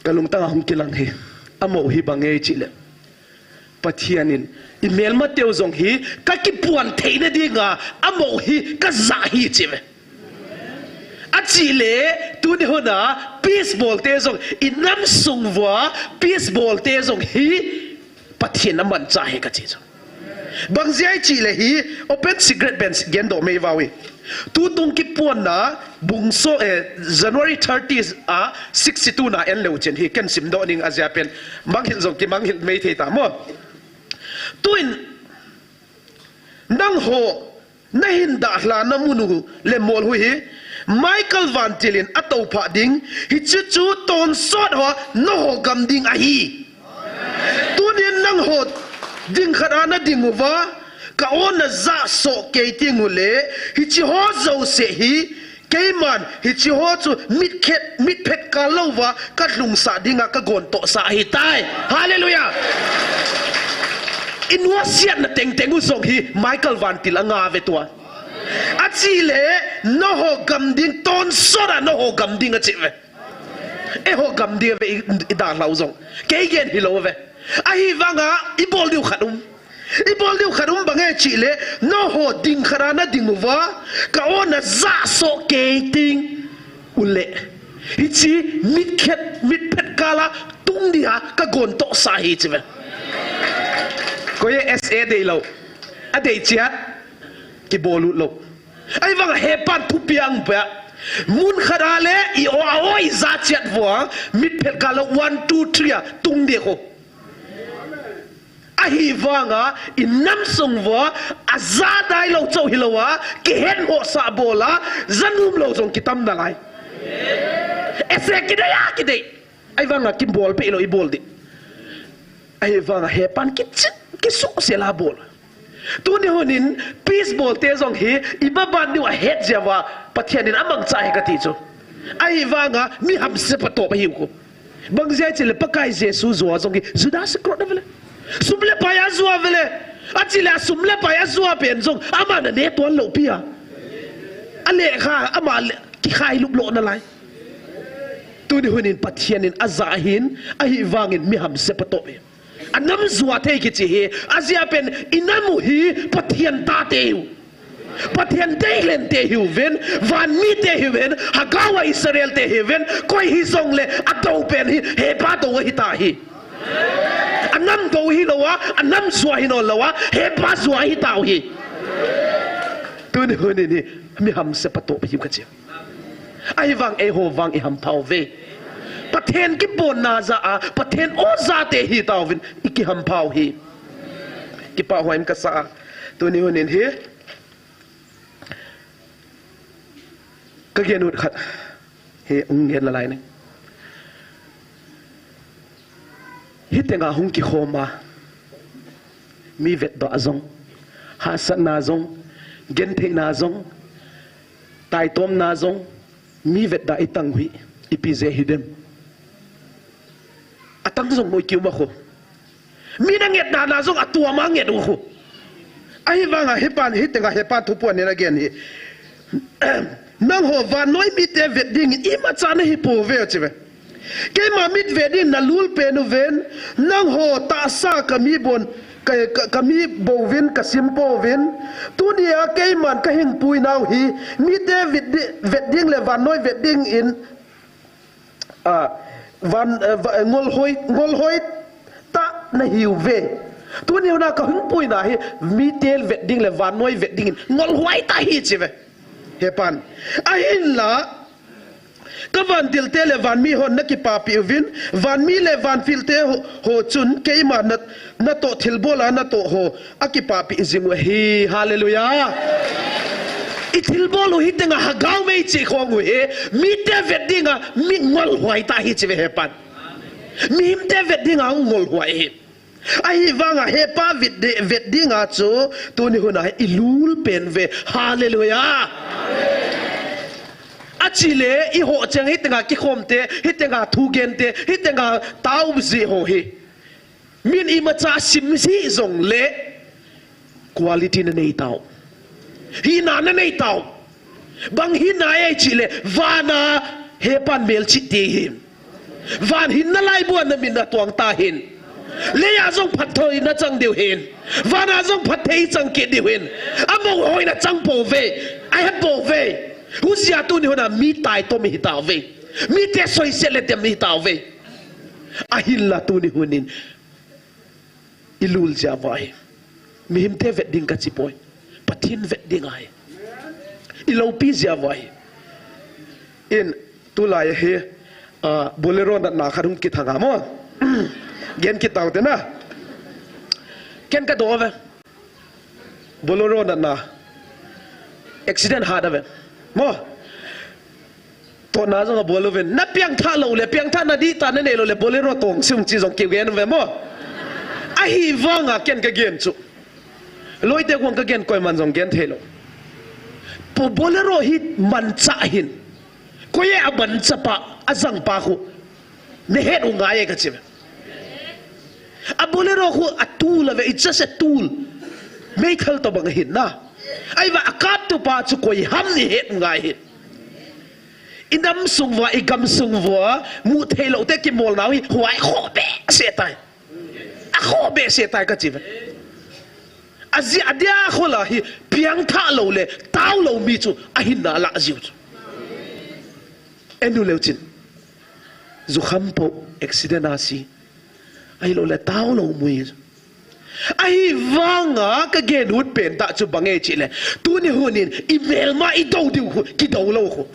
Ka lungtang a hung kilang hi. Amo hi bang e chule. Pathen in. I melmateu jong hi. Ka kipuan theina dinga. Amo hi. Ka ja hi chi ve. Achule. Tuni hun a. Peace bolte jong. I nam sung uva. Peace bolte jong hi. Pathen amanchah hi ka chi chu. Bang jeh a chule hi open secret ben gen doh mai vau hi. Tutung kipuanna bung so, eh, January thirty a sixty-two na en leu chen hi ken sim doh ning ajeh pen manghil jong kimang hil mai thei ta mo. Tuin nangho Na hin dalhana mun u le mol u hi, Michael vantil in atou phah ding, hiche chu tonsot ho, nangho gam ding ahi. Tunin nangho, Ding khat a nading uva, ka aw najah soh kei ding u le, hiche ho jouse hi, keiman, hiche ho chu mit khet, mit phet kal louva, ka lhungsah dinga ka gon tohsah ahitai. Hallelujah! I nusiatna tengteng u jong hi, Michael vantil anga ve tua. Achile, nangho gam ding, tonsot a nangho gam ding achi ve. Eiho gam ding ve i, i dalhau jong. Kei gen hilou ve. Ahivanga, i bol diu khat um. I bol diu khat um bang e chile, nangho ding khat a nading uva, ka aw najah soh kei ding u le, hiche mit khet, mit phet kal a tung dia ka gon tohsah ahi chi ve. Koi e S A deilou. Adei chia. Kibol u lou. Ahivanga hepan thupi ang pia. Mun khat a le i aw a aw i ja chiat uva, mit phet kal a one, two, three a tung dia kho. Ahivanga i nam sung uva, aja dailou chauh hilouva, kihen hohsah bol a, ja nom lou jong kitam nalai. S A kidei a kidei. Ahivanga kibol peh lou i bol ding. Ahivanga hepan kichih, kisuhsel a bol. Tuni hunin peace bol te jong hi, i maban diu ahet jeh uva, Pathen in amangcha ahi kati chu. Ahivanga mi hamse patop ahiu khu. Bang jeh chile Pakai Jesu joh a jong hi, Judas Iscariot a vele. Sum le pai a joh a vele. Achile asum le pai a joh a pen jong, ama nane tuan lou pia. Alekha, ama le, kikhailup lou nalai. Tuni hunin Pathen in aja ahin, ahivangin mi hamse patop ahi. Anam joh a thei kichi hi, ajeh a pen i nam u hi Pathen tate u. Pathen deilhen te hiuvin, van mite hiuvin, Hagau a Israel te hiuvin, koi hijongle adou pen hi, hepa dou ahita hi. Anam dou hilouva, anam joh a hi nom louva, hepa joh a hitau hi. Tuni hunin hi, mi hamse patop ahiu kachi. Ahivang eiho vang i hampha uve. Pathen kibonna jah a, Pathen aw jate hitauvin i kihampha u hi. Kipah huai kasa a. Tuni hunin hi. Ka gen ut khat. Hi hung gen nalai ne. Hitenga hung kikhom a. Mi vetdoh a jong. Hahsatna jong. Gentheina jong. Taitomna jong. Mi vetdoh a i tang u hi, ipi jeh hidem. Atang jong mo i kiu ma khu. Mi nangetna na jong atuam a nget u khu. Ahivanga hepan, hitenga hepan thupi ahin agen hi. Nangho vannoi mite vet dingin imacha nahi pouve achi ve. Keima mit vet dingin nalul pen uvin, nangho tahsa kami bon, ka, ka, kami bouvin, kasim pouvin. Tunia keiman kahingpui nau hi, mite vet di-, vet ding le vannoi vet dingin, a, van, eh, va-, ngolhoi, ngolhoi tah nahiuve. Tuni huna kahingpuina hi, mite vet ding le vannoi vet dingin, ngolhoi tah hi chi ve. Hepan. Ahinla, ka vantilte le vanmi hon nakipapi uvin, vanmi le vantilte ho, ho chun keima na, natoh thilbol a natoh ho akipapi jing u ahi. Hallelujah. I thilbol u hitenga Hagau mei chi khong u hi, mite vet dinga mi ngolhoi tah hi chi ve hepan. Mihemte vet dinga ngolhoi hi. Ahivanga hepa vet di-, vet dinga chu tuni huna hi i lul pen uve. Hallelujah. Achile, eiho cheng hitenga kikhomte, hitenga thugente, hitenga tao ji ho hi. Min imacha sim ji jongle quality nanei tau. Hina nanei tau. Bang hina e chile, vana hepan melchihte hi. Van hinna laibu a namin atuang tahin. Leiya jong phattheina chang diu hin. Vana jong phatthei chang kit diu hin. Amang hoina chang pouve. Ahe pouve. Hujia tuni huna mi taitom ihi tauve. Mite soiset le dem ihi tauve. Ahinla tuni hunin i lul jeh uva hi. Mihemte vet ding kachi poi. Pathen vet ding ahi. I loupi jeh uva hi. In tulai hi, ah, Bolero natna khat hung kithang a mo. Gen kit tau te na. Ken kadoh uve. Bolero natna. Accident hat uve. Mo. Tohna jong abol uvin. Na piangthah lou le, piangthahna dihtah nanei lou le, Bolero tong sung chi jong kigen uve mo. Ahivanga ken kagen chu, loite kong kagen, koiman jong gen theilou. Bolero hi manchah ahin. Koi a manchah pa, ajang pa khu nahet u ngai e kachi. A Bolero khu a tool ave, it's just a tool. Meithal tobang ahin na. Ahivang a kaptu pa chu koi ham nahet u ngai ahi. I nam sung uva, i gam sung uva, mu theilou te kimolnau hi, huai khoh behseh tai. Akhoh behseh tai kachi ve. Ajeh a dia khola hi, piangthah lou le, taolou mi chu, ahinna alah jiu chu. Enu leu chin. Jukham po, accident a si. Ahilou le, taolou mi chu. Ahivanga kagen ut pen tah chu bang e chih le, tuni hun in i melma i do diu khu, kido lou khu.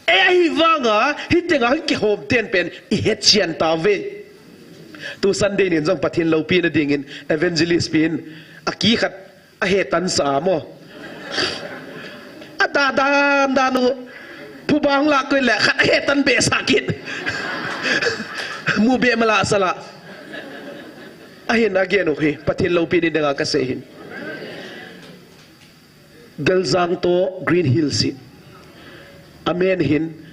E ahivanga, hitenga kihom ten pen i hechen tauve. Tu Sunday nin jong Pathen loupina dingin evangelist pin a kikhat ahetan sa mo. Ata dan dan u. Phuba hung lah koi le khat ahetan behsah kit. Mu be mala sala. Ahin agen u hi, Pathen loupina dinga kasei hin. Geljang to Green Hills hi. Amen hin.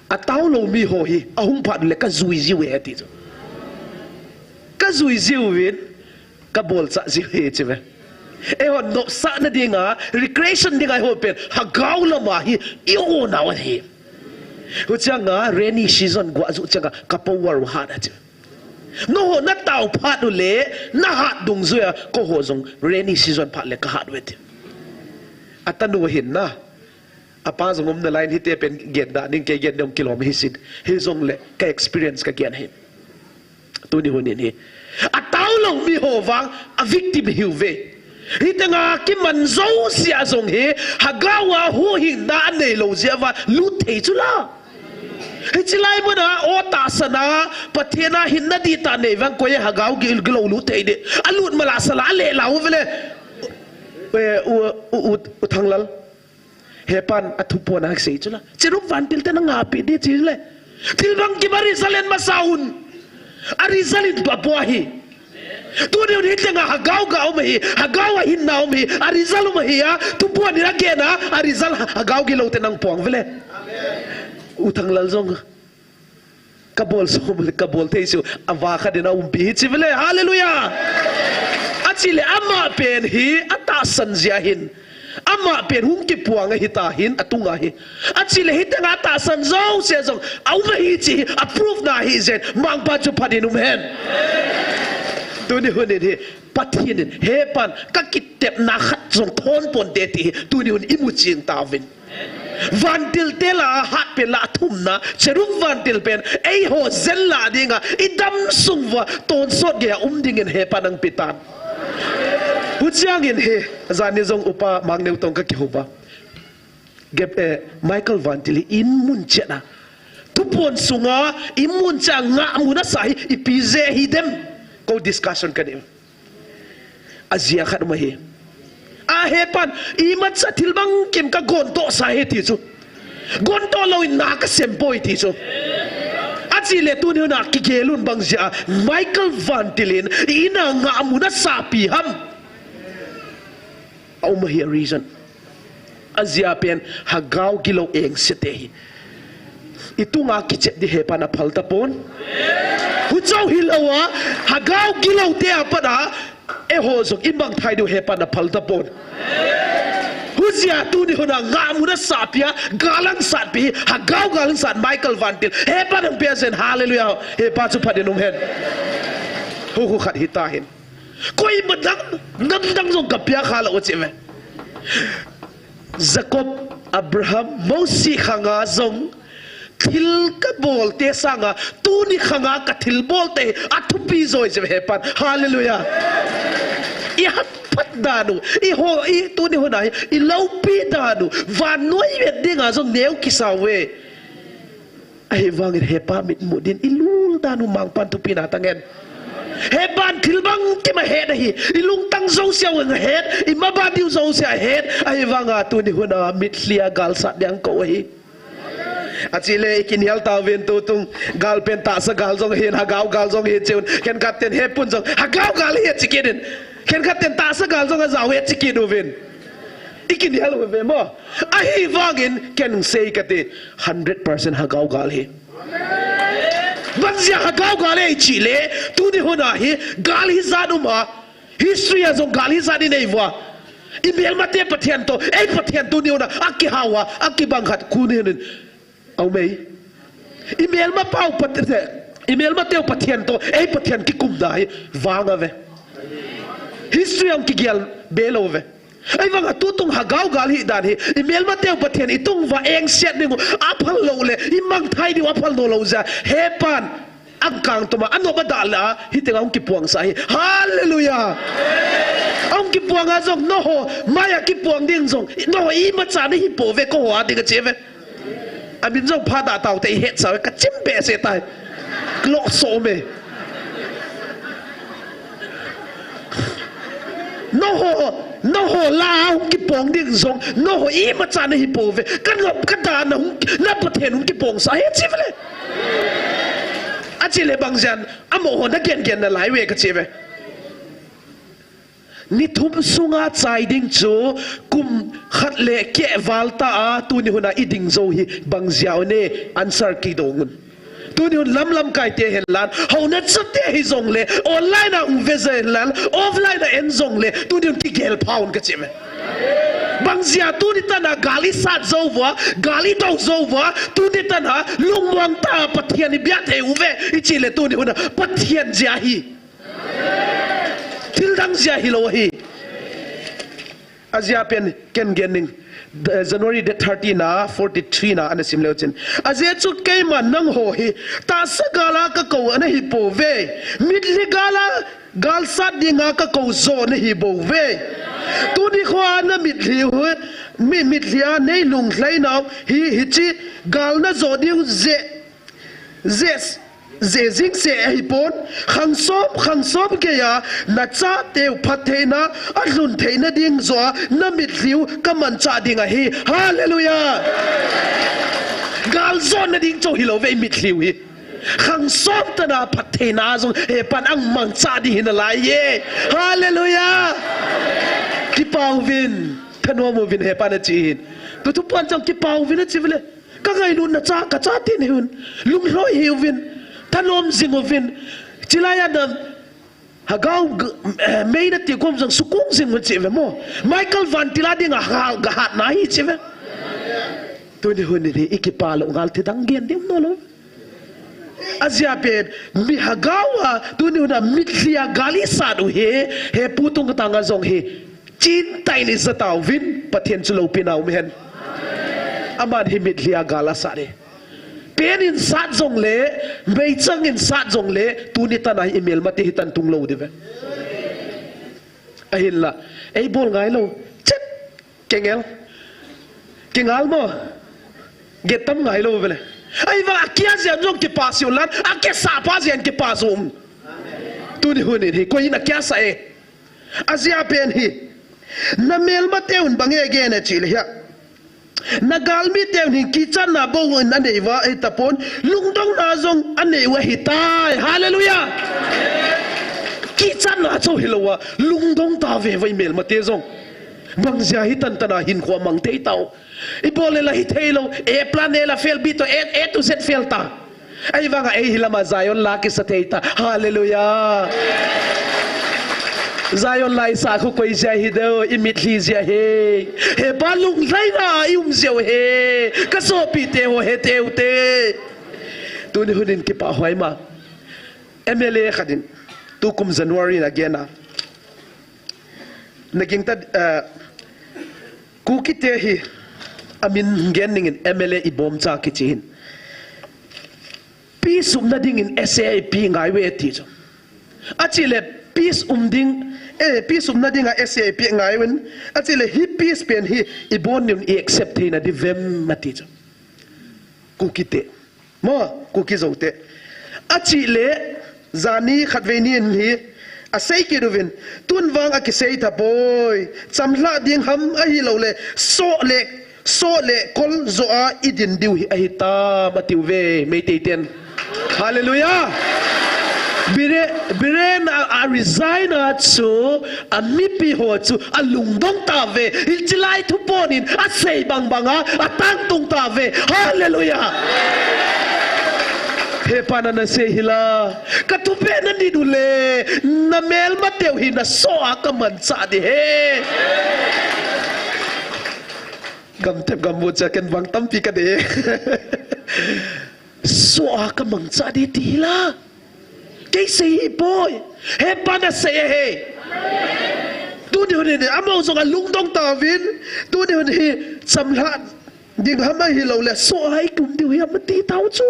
Ataolou mi ho hi, ahung phat le kajui jiu e ti chu. Kajui jiu vin, kabolchah jiu e chi ve. Eiho nopsahna dinga, recreation dinga eiho pen, Hagao lama hi, i onau ahi. Huchanga, rainy season gua ju changa, ka power u hat a chi. Nangho natao phat u le, nahat dungjuia, keiho jong rainy season phat le kahat uve ti. Atanu ahin na. Apa jong umna lai in hite pen gen da ning kei gen dong kilom hi sin. Hijongle ka experience kagen ahi. Tuni hun in hi. Ataolou mi ho vang a victim hiuve. Hitanga kiman jousea jong hi, Hagao a huhhingna aneilou jeh uva lut thei chu la. Hiche lai muna, o tahsan a, Pathen a hinna dihtah nei vang koi a Hagao gilou lut thei ding. Alut mala sala, aleh lau vele. Eh, u, u, u, u Thanglal. Hepan athupon a sei chu la. Cherub vantil te nangah pi ding chi le. Thil bangkim a result in masa un. A result in apo ahi. Tuni hun hitenga Hagao ga um ahi, Hagao a hinna um ahi, a result um ahi a, thupon in agen a, a result Hagao gilou te nang pong vele. U Thanglal jong. Kabol som le, kabol thei seh, ava khat in aumpi hi chi vele. Hallelujah. Achile ama pen hi, atahsan jeh hin. Ama pen hung kipuang ahi tahin, atunga hi. Achile hiteng a tahsan jouse jong, aum ahi chi hi, a proof na ahi jeh in, mangpa chu phat in um hen. Tuni hun in hi, Pathen in, hepan, kakitepna khat jong thon ponte ti hi, tuni hun imu ching tauvin. Vantil te lah a hatpen lah a thumna, cherub vantil pen, eiho jen lah dinga, i dam sung uva, tonsot geiya um dingin hepan nang pe tan. Huchiang in hi, jani jong upa Mangneo toh kakihou uva. Gep, eh, Michael vantil hi in mun chet a. Thupon sunga, in mun chet a ngah mun asa hi, ipi jeh hidem. Ko discussion kanei. Ajeh khat um ahi. A hepan, imacha thil bangkim kagon toh sa ahi ti chu. Gon toh lou in na kasem poi ti chu. Achile tuni hun a kigel un bang jeh a, Michael vantil in, i in a ngah mun asa pi ham. Aum ahi a reason. Ajeh pen Hagao gilou engse te hi. I tunga kichet ding hepan aphal tapon. Huchou hilou a, Hagao gilou te apat a, eiho jong imangthai diu hepan aphal tapon. Hujeh a tuni hun a ngah mun asa pi a, gal angsat pi, Hagao gal angsat Michael vantil. Hepan nang pe jeh in, hallelujah, hepa chu phat in um hen. Hu hu khat hita hin. Koima dang, nam dang jong kapia kha lou che ve. Jacob, Abraham, Mose khanga jong thil kabol te sanga, tuni khanga kathil bol te athupi joi che ve hepan. Hallelujah. I hatphat dan u, i ho, i tuni hun a hi, i loupi dan u, vannoi vet dinga jong neo kisa uve. Ahivangin hepa mitmu din i lul dan u mangpan thupina tang hen. Hepan thil bangkim ahet ahi. I lungtang jouse u ahet. I maban diu jouse ahet. Ahivanga tuni hun a mitlhi a galsat ding kou ahi. Achile, ikinel tauvin tutung, gal pen tahsa gal jong hin, hagao gal jong hin chun, khenkhat ten hepun jong, hagao gal hi chi kit in. Khenkhat ten tahsa gal jong ajao hi chi kit uvin. Ikinel uve mo. Ahivangin, ken sei kati, hundred percent hagao gal hi. Bang jeh a hagao gal hi chile, tuni hun a hi, gal hijat um a, history a jong gal hijat inei uva. Imelmate Pathen toh, ei Pathen tuni hun a, akihao a, akibang khat kuni hun in. Aumei. Imelmapau Pathen, imelmateu Pathen toh, ei Pathen kikumna hi, vang uve. History a kigel be lou uve. Ahivang a tutung hagao gal hidan hi, imelmateu Pathen itung uva engset ding u, aphal lou le, imangthai ding u aphal lou lou jeh a, hepan, angkang toma, anop a dalha, hiteng a hung kipuang sa hi. Hallelujah! Ahung kipuang a jong, nangho, mai a kipuang ding jong, nangho imacha nahi pouve, keiho a ding achi uve. Amin jong pha da tao te ihet sa uve, kachim behseh tai. Klok so me. Nangho, nangho la hung kipuang ding jong, nangho imacha nahi pouve. Ka ngap, ka da na hung, na Pathen hung kipuang sa hi chi uve le. Achile bang jeh a, amaho na gen gen nalai uve kachi uve. Ni thum sunga chai ding chu kum khat le keh val ta a, tuni hun a iding jou hi bang jeh a ne, answer kidong un. Tuni hun lam lamkai te hen lang, houna chate hi jong le, online a hung ve jeh hen lang, offline a en jong le, tuni hun kigel pha un kachi uve. Bang jeh a tuni tan a gal isat jou uva, gal idou jou uva, tuni tan a lungmong tah a Pathen ibiah thei uve, ichi le tuni hun a Pathen jeh a hi. Thil dang jeh a hilou ahi. Ajeh a pen ken gen ning, eh, January date thirteen na, forty-three na, ana sim leu chun. Ajeh chu keiman nangho hi, tahsa gal a kakou nahi pouve. Mitlhi gal a, gal sat ding a kakou joh nahi bouve. Tuni kho a na mitlhi u, mi, mitlhi a nei lunglhai nau hi, hichi gal na joh diu jeh, jeh, jeh jing seh ahi pon, khang som, khang som gei a, na chateu phattheina, alhun theina ding joh a, na mitlhi u kamanchah ding ahi. Hallelujah! Gal jonna ding chu hilou ve mitlhi u hi. Khang som tah a phattheina jong hepan amangcha ding hi nalai e. Hallelujah! Kipah uvin, thanom uvin hepan achi hin. Tutu pan jong kipah uvin achi uve le. Ka ngailutna cha, ka chate nahi un. Lunglhai hih uvin. Thanom jing uvin. Chilai a nam Hagao g-, eh, mei nati kom jong sukong jing un chi uve mo. Michael Vantil a ding a ha-, ga hatna hi chi uve. Tuni hun hi ikipa lou ngal thil dang gen ding umlou. Ajeh a pen mi hagao a tuni hun a mitlhi a gal isat u hi, hepu tung tang a jong hi. Chin tai ni sa tauvin, Pathen chu loupina um hen. Aman hi mitlhi a gal asat e. Pen in sat jong le, meichang in sat jong le, tuni tan a hi imelmate hi tan tung lou diu ve. Ahinla, ei bol ngai lou, chet, kengel, kengal mo, get tam ngai lou vele. Ahivang a kia jeng jong kipa sah u lan, a kia sah pa jeng kipa sah um. Tuni hun in hi, koi in a kia sah e. Ajeh a pen hi, na melmate un bang e gen e chi le hia. Na galmite un hin kichatna bou in anei uva ahi tapon, lungdonna jong anei u ahi tai. Hallelujah! Kichatna chu hilou a, lungdong tave uva imelmate jong. Bang jeh a hi tan tan a hinkho mang thei tau. Ibol le la hi thei lou, A plan A la fail, B to A, A to Z fail ta. Ahivang a ei hi lam a Zion la kisa thei ta. Hallelujah. Zion la isah khu koi jeh a hi diu, imitlhi jeh a hi. Hepa lunglhaina i um jeh u hi. Ka sopite ho, he teu te. Tuni hun in kipa hoi ma. M L A khat in, tukum January na gen a. Na ging ta, eh, Kukite hi, amin gen ning in M L A Ibomcha kichi hin. Peace umna ding in S A P ngai uve ti chu. Achi le peace um ding, eh, peace umna ding a S A P ngai uvin. Achi le hi peace pen hi ibon ning in i accept theina diu vem ati chu. Kukite. Mo, Kuki Zo te. Achi le, jani khatvei ni in hi, asei kit uvin, tun vang a kisei tapoi, chamlhah ding ham ahilou le, soh le, Soh le kol joh a i din diu hi ahi tam, a tiu ve, Meitei ten. Hallelujah! Bire-, Biren a, a resign a chu, a mipi ho chu, a lungdong ta ve. Hiche lai thupon in, a sei bang bang a, a tangtung ta ve. Hallelujah! He pa na na sei hi la. Ka thupeh na ni du le, na melma teu hi na soh a ka manchah di he. Gamtep gam mu cha ken vang tampi ka de. Soh a ka manchah di ti la. Kei sei hi poi. He pa na sei he. Tuni hun hi, amaho jong a lungdong ta vin. Tuni hun hi, chamlhat ding ham ahi lou le, soh a i tum diu hi ham ti tau chu.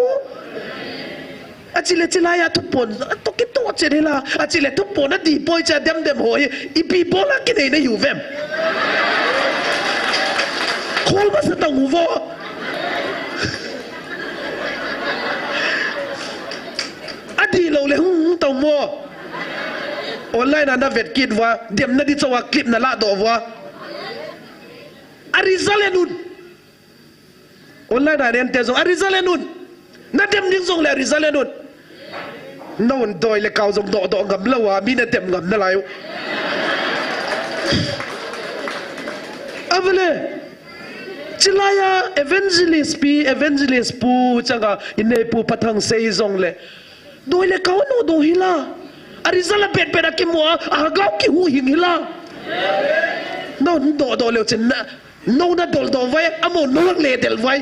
A chile chilai a thupon, a to kito che de la. A chile thupon a di poi cha dem dem ho hi, i bi bol a kinei na hiu vem. Khol masa tang u vo. A di lou le hung tau mo. Online a na vet kit vua, dem na di chou a clip na la doh vua. A result en un. Online a nen te jong a result en un. Na dem ding jong le a result en un. Na un doi le kau jong doh doh ngam lou a, mi na dem ngam na lai u. Avale. Chilai a evangelist pi, evangelist pu changa i neipu Pathang sei jong le. Doi le kau no do hi la. A result a bet bet a kimu a, a gau kihu hing hi la. No, no do do leu chen na, no na dol do vai, amo no le del vai.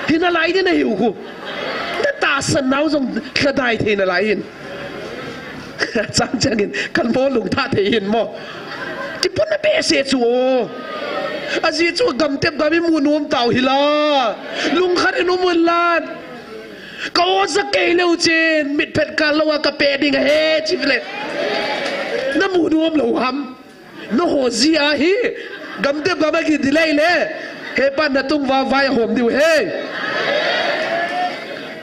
Hi na lai ni na hiu hu. Na tahsan nau jong thadai thei na lai hin. Chang chang in, kan mo lung tha thei hin mo. Kipun na be se chu o. A ji chu gamtep gam i mu nom tau hi la. Lung khat in um un lan. Ka o za kei leu chen, mit phet kal lou a ka pe ding a he, chi vle. Na mu nuam lou ham. Na ho ji a hi. Gamtep gam a ki delay le. He pa na tung va vai hom diu he.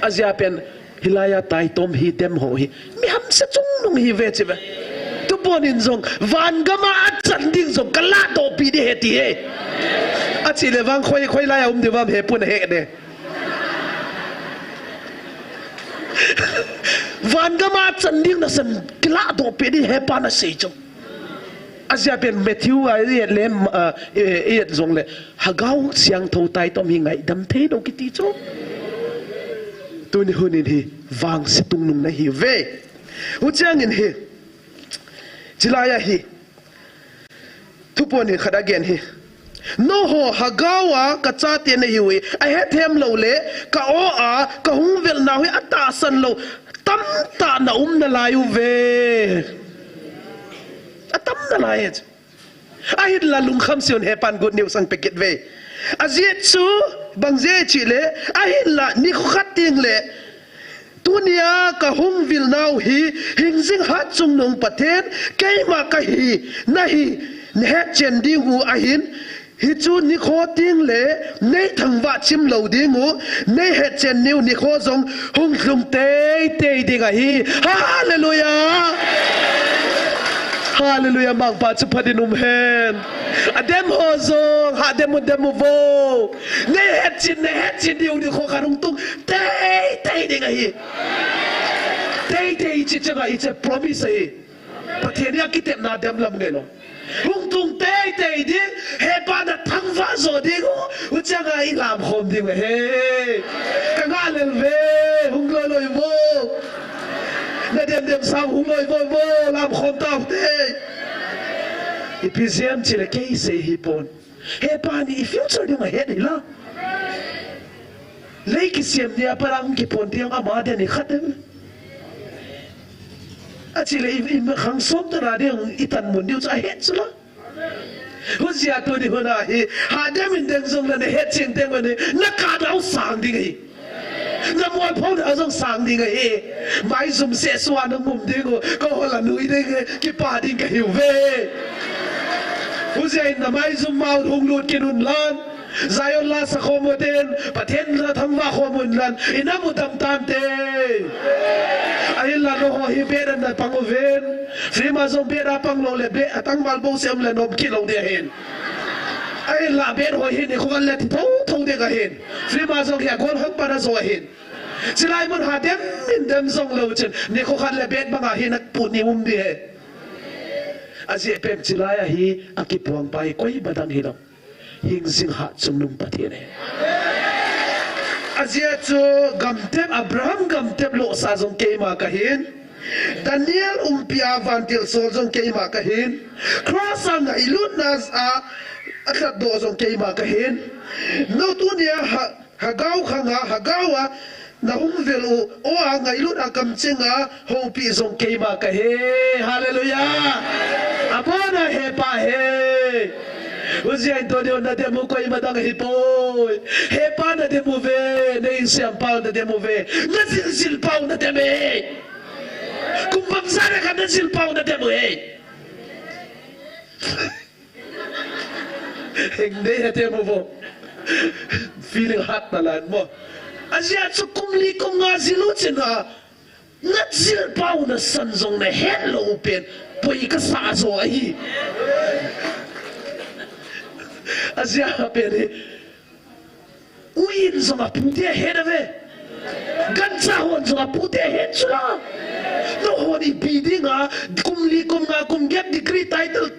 A ji a pen, hilai a taitom hi dem ho hi. Mi hamse chungnung hi ve chi ve. Thupon in jong, van gam a a chan ding jong, ka la doh pi di he ti he. A chi le vang khoi, khoi lai a um di vam he pun he de. Van gam a chan ding na san kila doh pe di he pa na sei chu. A jia pen Matthew a i et le, a, i, i et jong le, Hagau Siangthou taitom hi ngaidam thei do kiti chu. Tuni hun in hi vangse tungnung na hi ve. Huchiang in hi, chilai a hi, Thupon in khat a gen hi. Nangho Hagau a ka chate na hiu hi, a hethem lou le, ka o a, ka hung vil nau hi a tahsan lou, tamtah na um na lai u ve. A tam na lai e. A hin la lungkham se un he pan good news ang pe kit ve. A jia chu, bang jia chi le, a hin la ni khat ting le, Tunia ka hung vil nau hi, hingjing hat chungnung Pathen, keima ka hi, na hi, na hetchen ding u ahin, hichu nikho ting le, nei thangvah chim lou ding u, nei hetchen niu nikho jong hung lhung teitei ding ahi. Hallelujah! Hallelujah! Mangpa chu phat in um hen. A dem ho jong, ha dem u dem u vo. Nei hetchen, nei hetchen diu nikho khat hung tung teitei ding ahi. Teitei chi chang a hiche promise ahi. Pathen in a kitepna dem lam nge lo. Hung tung teitei ding, he pa na thangvah jo ding u, u chang a i lam khom ding u he. Ka ngah lel ve, hung loi loi vo. Na dem dem sang hung loi vo vo, lam khom tau te. Ipi jeh ham chi le kei sei hi pon. He pa ni i future ding a het hi la. Lei kisem ni a pa lang kipon tiang ama den i khat em. A chi le i, i khang som ta na ding i tan mun diu cha het chu la. Hun jia tuni hun a hi, ha dem in deng jong la na het ching deng ni, na ka dau sang ding hi. Na mual phong a jong sang ding ahi. Maijum seh sua na ngum ding u, ka hol a nui ding, kipa ding ka hiu ve. Hujeh in na maijum mau hung lut kin un lan. Zion la sa khom u ten, Pathen la thangvah khom un lan. I nam u dam tan te. Ahin la nangho hi beh dan na pang u ven. Free ma jong beh da pang lou le beh, a tangval bou se um le nom kit lou ding ahin. Ahinla bet ho hi nikho khat le thi thotho ding ahin. Film a jong hi agol hon pan ajo ahin. Chulai mun ha dem in dem jong lou chun nikho khat le bet banga hi na pu ni um ding ahi. Ajeh pen chulai a hi akipuang pa hi koima dang hilou, hingjing hatchungnung Pathen ahi. Ajeh chu gamtep, Abraham gamtep lohsa jong keima kahin. Daniel umpi a vantil sol jong keima kahin. Cross a ngailutna a athatdoh jong keima kahin. Tunia ha, Hagao khanga, Hagao a nahung vel u, o a ngailut a kamchenga houpi jong keima kahi. Hallelujah. Abona hepa ahi. Ujia in tuni nadem u koima dang ahipoi. Hepa nadem uve, neisempa u nadem uve. Najil jil pau nadem e. Kum bangsa le khat najil pau nadem uve. Heng dei hete mo vo. Feeling hat nalan mo. Ajeh chu kum li kum nga jil u chun a, najil pau nasan jong nahet lou pen poi kasa jo ahi. Ajeh pen hi. Uin jong apute ahet uve. Gancha hon jong apute ahet chula. Nahon ipi dinga kum li kum nga kum get degree title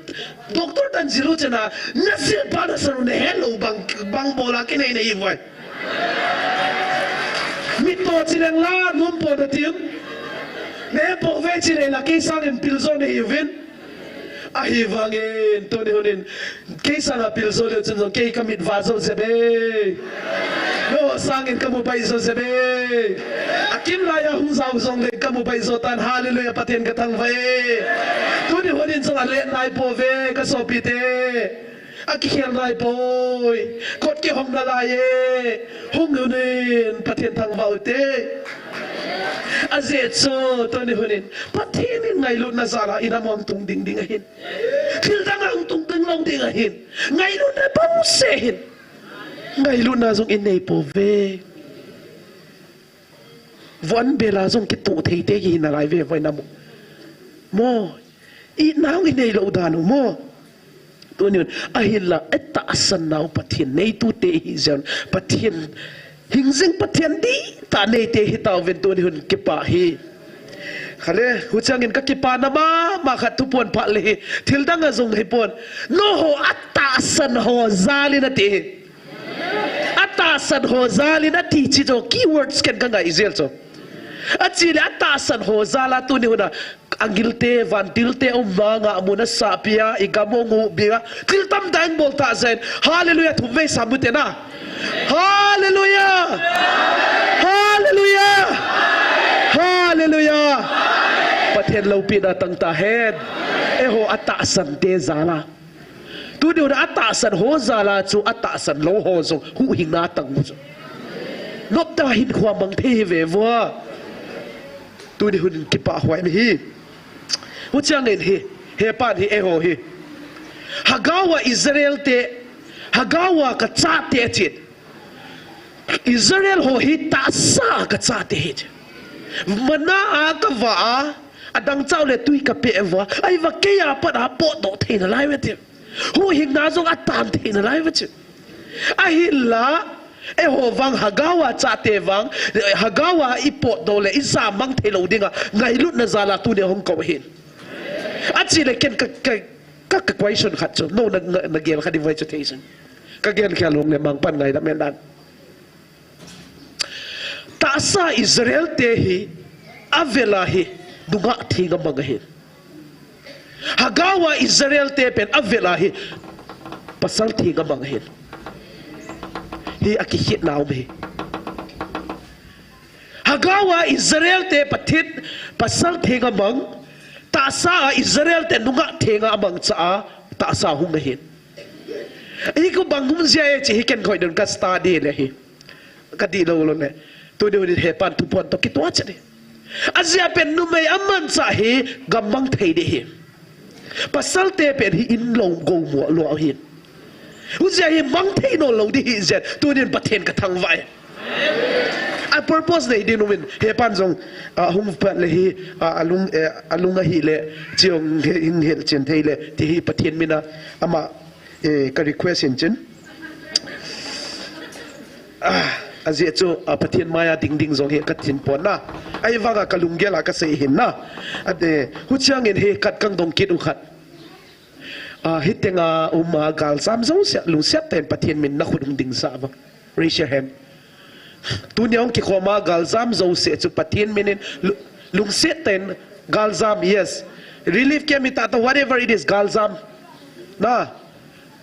doctor tan jil u chun a, najil pa nasan u nahet lou bang, bang bola kinei nahi uvoi. Mitto chileng la nom po natin. Nahe pouve chule la keisang in pil jo nahi uvin. Ahivangin tuni hunin keisang a pil jo leu chun jong kei kamit va jo jep e. Nasang in kamu bai jo jep e. Akim laiya hung jao jongle kamu bai jo tan, hallelujah, Pathen kathangvah e. Tuni hunin jong alet nai pouve kasopite. Akikhel nai poi. Kot kihong nalai e. Hung hunin Pathen thangvah u te. Ajeh chu tuni hunin Pathen in ngailutna jal a inam a hung tung ding ding ahin. Thil dang a hung tung ding lou ding ahin. Ngailutna bouseh hin. Ngailutna jong inei pouve. Von bela jong kitoh thei te kihi nalai ve voi namo. Mo. Itna hung inei lou dan u mo. Tuni hun, ahinla, atahsan nau Pathen neitute ihi jeh un, Pathen, hingjing Pathen dihtah neite ihi tauvin tuni hun kipah e. Khale, huchangin kakipana mama khat thuphon phat le hi, thil dang a jong hipon, nangho atahsan ho jal in ati hi. Atahsan ho jal in ati chu keywords ken kangai jel chu. Achule atahsan ho jal a tuni hun a, angelte, vantilte umna nga mun a sahpia, igam u ngu bia, thil tamtah ibol tah jeh in. Hallelujah, thum vei sam u te na. Hallelujah! Hallelujah! Hallelujah! Pathen loupina tang tahen. Eiho atahsan te jal a. Tuni hun atahsan ho jal a chu atahsan lou ho jong huhhingna tang u chu. Noptah in hinkho mang thei hi ve vo. Tuni hun in kipah huai mi hi. Huchangin hi, hepan hi eiho hi. Hagao a Israel te, Hagao a kachate atin. Israel ho hi tahsa a kachate ahi. Manna a kavah a, adang chau le tui kapeh uva, ahivang keiya pat a potdoh thei nalai uve ati. Huhhingna jong atan thei nalai uve ati. Ahinla, eiho vang Hagao a chate vang, Hagao a ipotdoh le ijamang thei lou dinga ngailutna jal a tuni hung kou ahin. Achule ken ka, ka, ka, ka question khat chu, nangho na, na, nagel kha ding uve chu thei chun. Kagel khel long le mangpan ngaidam hen dan. Tahsa Israel te hi, avel a hi, nungah theng amang ahin. Hagao a Israel te pen avel a hi, pasal theng amang ahin. Hi akikhetna um ahi. Hagao a Israel te Pathen pasal theng amang, tahsa a Israel te nungah theng a amang cha a, tahsa hung ahin. Hi khu bang hung jia e chi hi ken khoi don ka study le hi. Ka dih lou lou ne. Tuni hun in hepan thuphon toh kitoh chet e. Ajeh pen numei aman cha hi gammang thei ding ahi. Pasal te pen hi in lou gou mo lou ahin. Hujeh hin mang thei nahlou ding ahi jeh in. Tuni in Pathen ka thangvah e. A purpose nei ding um in hepan jong, a, hung pat le hi, a, alung, eh, alung ahi le, chi hung he, hung hel chen thei le, ti hi Pathen min a, ama, Eh, ka request hin chin. Ah, ajeh chu, ah, Pathen maiya ding ding jong hi ka tin pon na. Ahivanga ka lunggel a ka sei hin na. Ate, huchiang in hi khat kang dong kit u khat. Ah, hitenga um a galjam jouse, lungset tah in Pathen min na khut hung ding sah uvam. Raise your hand. Tunia hung kikhom a galjam jouse chu Pathen min in lu-, lungset tah in galjam, yes. Relief camp hita tah, whatever it is, galjam. Na.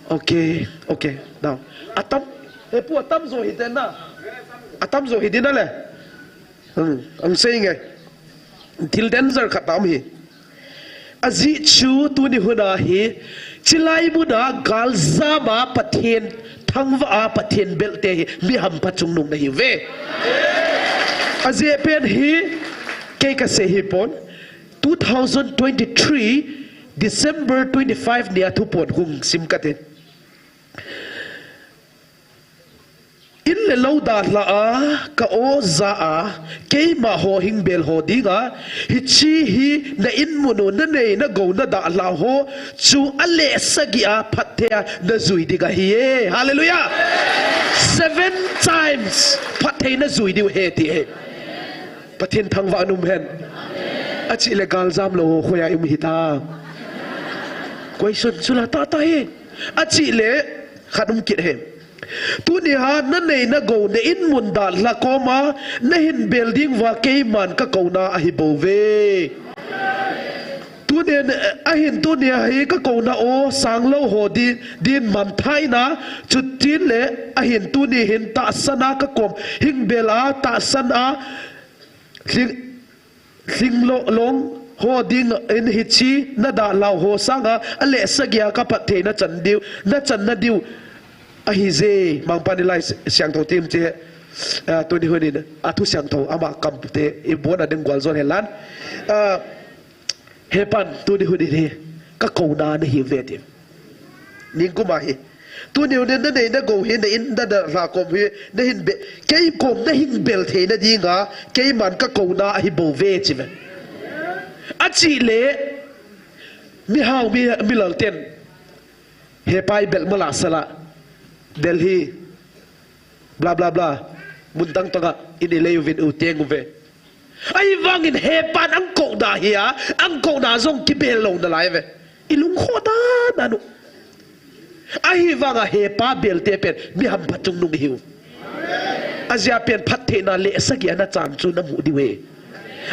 Okay, okay. Now. Atam, he pu atam jo hite na. Atam jo hite na le. Hmm, ang sei nge. Thil danger khat aum hi. Ajeh chu tuni hun a hi, chilai mun a galjam a Pathen thangvah a Pathen bel te hi mi hampha chungnung ana hi uve. Ajeh pen hi, kei ka sei hi pon, two thousand twenty-three, December twenty-five ni a thupon hung sim ka tin. In le lou dalha a, ka aw ja a, keima ho hingbel ho dinga, hiche hi na in mun u, na nei na gou na dalha ho, chu aleh sagi a phatthei a na jui ding ahi e. Hallelujah! Seven times phatthei na jui diu ahi ti e. Pathen thangvah in um hen. Achih le galjam lou ho khoiya i um hita. Question chu la tah tah e. Achih le khat um kit e. Tuni a na nei na gou na in mun dalha koma na hinbel ding uva keiman ka kouna ahi bou ve. Tuni, ahin tuni a hi ka kouna aw sang lou ho di, din manthaina, chuti le ahin tuni hin tahsan a ka kom hingbel a tahsan a hling, hling lo, long ho dingin hiche na dalha ho sanga aleh sagi a ka phatthei na chan diu, na chan na diu ahi je. Mangpan in Lai Siangthou thiem che, ah, tuni hun in a thu siangthou ama kam te i bon a ding gual jon hen lang. Ah, Hepan, tuni hun in hi ka kouna na hi uve ti. Ningkum a hi. Tuni hun in na nei na gou hi, na in na dalha kom hi, na hinbe, kei kom na hingbel theina dinga, keiman ka kouna ahi bou ve chi uve. Achih le, mihao mi, milal ten, hepa i bel mala sala, Delhi, bla bla bla, mun dang dang a, in i lei uvin u teng uve. Ahivangin hepan ang kouna hi a, ang kouna jong kibel lou nalai ve. I lungkho dan dan u. Ahivanga hepa bel te pen mi hampha chungnung i hiu. Ajeh pen phattheina leh sagi a na chan chu na mu diu e.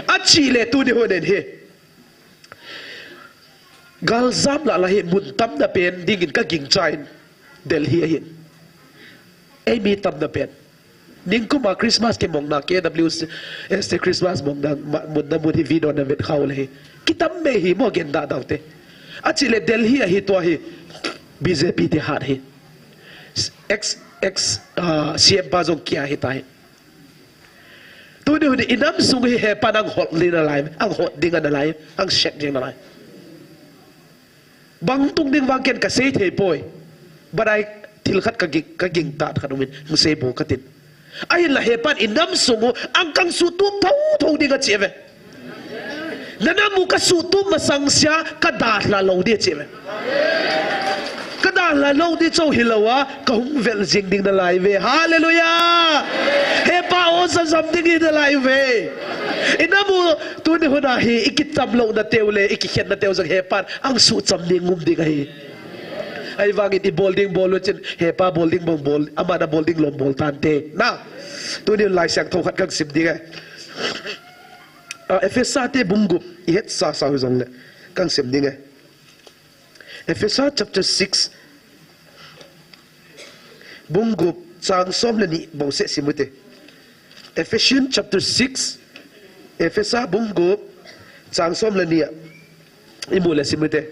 Achih le tuni hun in hi. Galjam lah lah hi mun tamna pen dingin ka gingchan Delhi ahin. Ei mi tamna pen. Ningkum a Christmas kimongna K W S te Christmas mongna ma-, mun na mun hi video na vet khau le hi. Kitam mai hi mo gen da dau te. Achih le Delhi a hi tua hi B J P te hat hi. Ex, ex, ah, C M pa jong kia hi ta hi. Tuni hun in i nam sung hi hepan ang hot ding nalai, ang hot ding nalai, ang sek ding nalai. Bang tung ding vang ken ka sei thei poi. But I thil khat ka ging, ka gingtat khat um in, hung sei bou ka tin. Ahinla hepan i nam sung u, ang kang suhtup thotho ding a chi ve. Na nam u ka suhtup masang sia, ka dalha lou ding chi ve. Ka dalha lou ding chou hilou a, ka hung vel jing ding nalai ve. Hallelujah! Hepa aw sa jam ding hi nalai ve. I nam u tuni hun a hi, i kicham louna teu le, i kikhenna teu jong hepan, ang suhcham ding um ding ahi. Ahivangin i bol ding bol u chin, hepa bol ding bol bol, ama na bol ding lom bol tante. Na, tuni Lai Siangthou khat kang sim ding e. Ah, Ephesa te bung gup, i het sa sa u jong le, kang sim ding e. Ephesa chapter six, bung gup, chang som le ni bou seh sim u te. Ephesians chapter six, Ephesa bung gup, chang som le ni a. I mu le sim u te.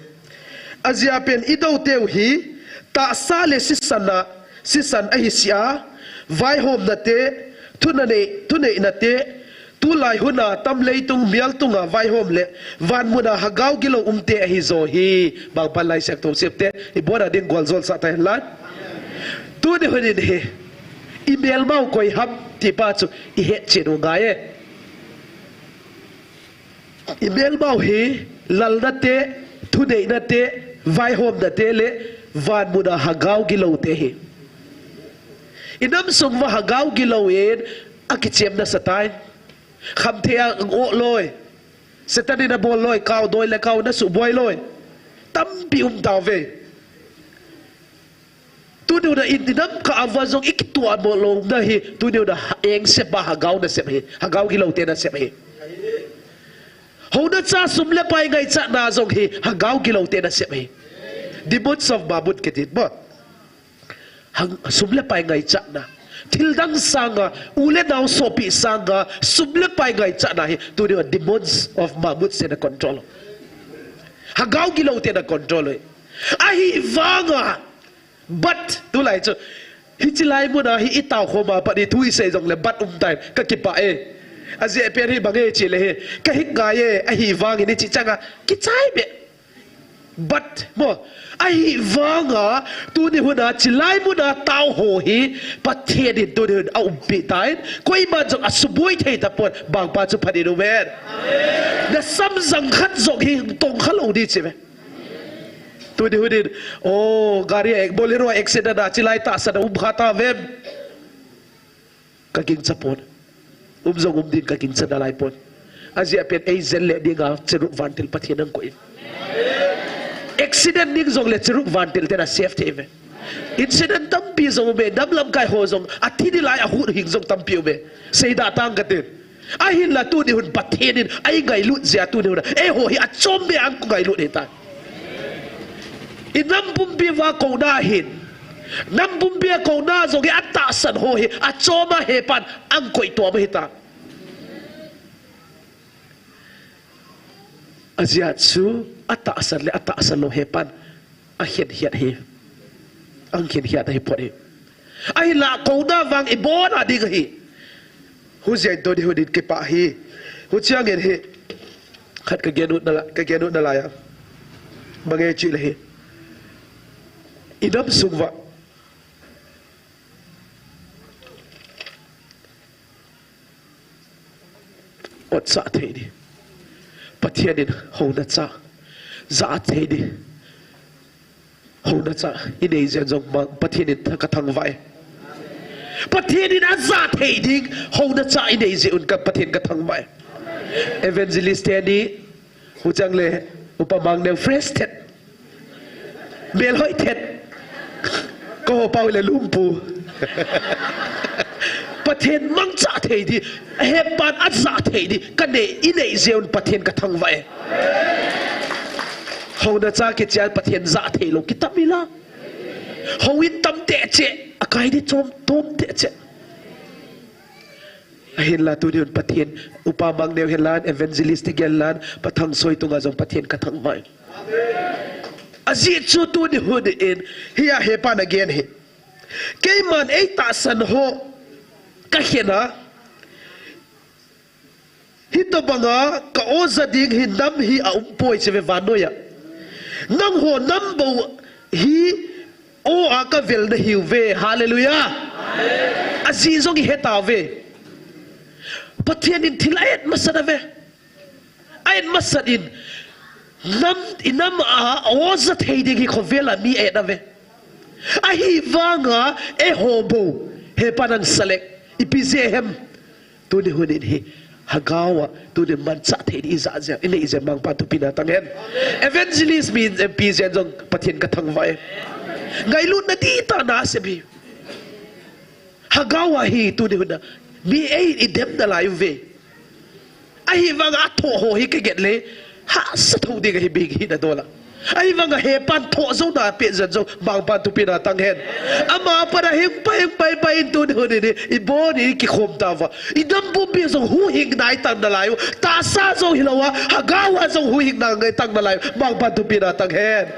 Ajeh pen i dou teu hi, tahsa le sisan a, sisan ahi sia, vaihomna te, thuna nei, thuneina te, tulai hun a tam leitung mial tunga vaihom le, van mun a hagao gilou um te ahi jo hi, Mangpan Lai Siangthou sep te, i bon a ding gual jol sah ta hen lang. Tuni hun in hi, i melmau koi ham ti pa chu, i het chen u ngai e. I melmau hi lalna te, thuneina te, vaihomna te le Van muna Hagao gilou te hi. Inam sung uva Hagao gilou in akichem nasatai. Khamthei a ngoh loi. Satan in abol loi, kau doi le kau nasuh boi loi. Tampi um tauve. Tuni hun a inam kah uva jong ikituah mo lou na hi, tuni hun a ha-, eng sepa Hagao nasep hi, Hagao gilou te nasep hi. Hounacha sum le pai ngaichatna jong hi, Hagao gilou te nasep hi. Demons of Mammon kiti mo. Hang, sum le pai ngaichatna. Thildang sanga, u le nao sopi sanga, sum le pai ngaichatna hi, tuni hun a demons of Mammon te na control. Hagao gilou te na control hi. Ahivanga, but, tulai chu, hiche lai muna hi itao khoma pat hi thu isei jongle, but um tai, kakipah e. Ajeh pen hi bang e chule hi, kahin ngai e, ahivangin hiche changa, kichai be. But, mo, ahivanga, tuni hun a, chilai muna tao ho hi, Pathen in tuni hun a umpi tan, koiman jong asuboi thei tapon, bangpa chu phat in um hen. Nasam jang khat jong hi, tong kha lou di chi ve. Tuni hun in, oh, gari a, Bolero accident a, chilai tahsan a um kha tavem. Kagingcha pon. Um jong um din kagingcha nalai pon. Ajeh pen ei jel le dinga cheruk vantil Pathen in anakoi. Accident ding jongle cheruk vantil te na save thei ve. Incident tampi jong um e, nam lamkai ho jong, athi nalai a hung jong tampi um e. Seida tang katin. Ahinla tuni hun Pathen in eingailut jeh a tuni hun a, eiho hi achom be a anakoi ngailut hitai. Inam pumpi uva kouna hin. Nam pumpi a kouna jong hi atahsan ho hi, achom a hepan anakoi tua ma hita. Ajeh chu atahsan le atahsan lou hepan akhen hiat hi. Akhen hiat ahi phot hi. Ahinla kouna vang ibon a ding ahi. Hujeh in tuni hun in kipah hi. Huchiangin hi. Khat kagel ut nalai, kagel ut nalai a. Bang e chule hi. Inam sung uva. Ot sah thei di. Pathen in hounacha. Jah thei di. Hounacha inei jeh un jong ma-, Pathen in kathangvah e. Pathen in ajah thei ding, hounacha inei jeh un ka Pathen kathangvah e. Evangelist teni, huchang le, Upa Mangneo fresh thet. Melhoi thet. Ka ho pau le lumpu. Pathen mangcha thei di, hepan ajah thei di, kanei, inei jeh un Pathen kathangvah e. Hounacha kichia Pathen jah thei lou kitam ila. Houin tam teh cheh, akai di chom, tom teh cheh. Ahinla tuni hun Pathen, Upa Mangneo hen lang, Evangelist te gel lang, Pa Thangsoi tunga jong Pathen kathangvah e. Ajeh chu tuni hun in, hia hepan agen hi. Keiman eitahsan ho kakhen a, hitobanga ka-o ja ding hi nam hi aumpoi, che ve, vannoiya. Nangho nam bou hi o a kavel nahiuve. Hallelujah. Ajeh jong ihetauve. Pathen in thil a-et masat uve. A-et masat in, nam, inam a o ja thei ding hi khovel a mi a-et uve. Ahivanga eiho bou hepan ahin select, ipi jeh ham. Tuni hun in hi, Hagao a, tuni manchah thei di ijah jeh, inei jeh Mangpan thupina tang hen. Evangelist mi, MP jeh jong Pathen kathangvah e. Ngailutna dihtah nasem hi. Hagao a hi tuni hun a, mi ei idem nalai uve. Ahivanga athoh ho hi kaget le, hahsa thou ding ahi bing hi nadol a. Ahivanga hepan thoh jouna apeh jeh jong Mangpan thupina tang hen. Ama pat a hing pai, hing pai, pai in tuni hun in hi, ibon in kikhom tauva. Inam pumpi jong huhhingna itang nalai u. Tahsa jong hilou a, Hagao a jong huhhingna ngaitang nalai u. Mangpan thupina tang hen.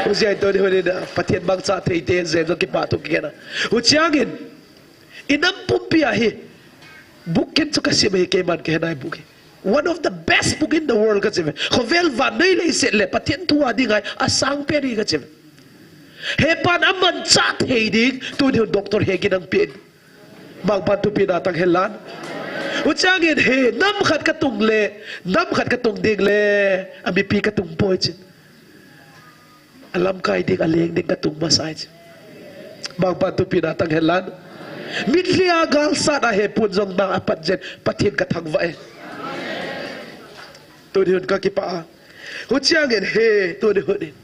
Hujeh in tuni hun in, Pathen mangcha thei te jeh jong kipah thu kikhen a. Huchiangin, inam pumpi a hi, book khen chu kasim ahi, keiman kahe nai book hi. One of the best book in the world kachi ve. Khovel vannoi leiset le Pathen thu a ding ahi, asang pen hi kachi ve. Hepan amanchah thei ding, tuni hun Doctor Hegin in ahin pe in. Mangpan thupina tang hen lang. Huchiangin hi, nam khat katung le, nam khat katung ding le, amipi katung poi chin. Alamkai ding, aleng ding katung masa e. Mangpan thupina tang hen lang. Mitlhi a galsat a hepun jong nang apat jen, Pathen kathangvah e. Tuni hun kakipah a. Huchiangin he, tuni hun in.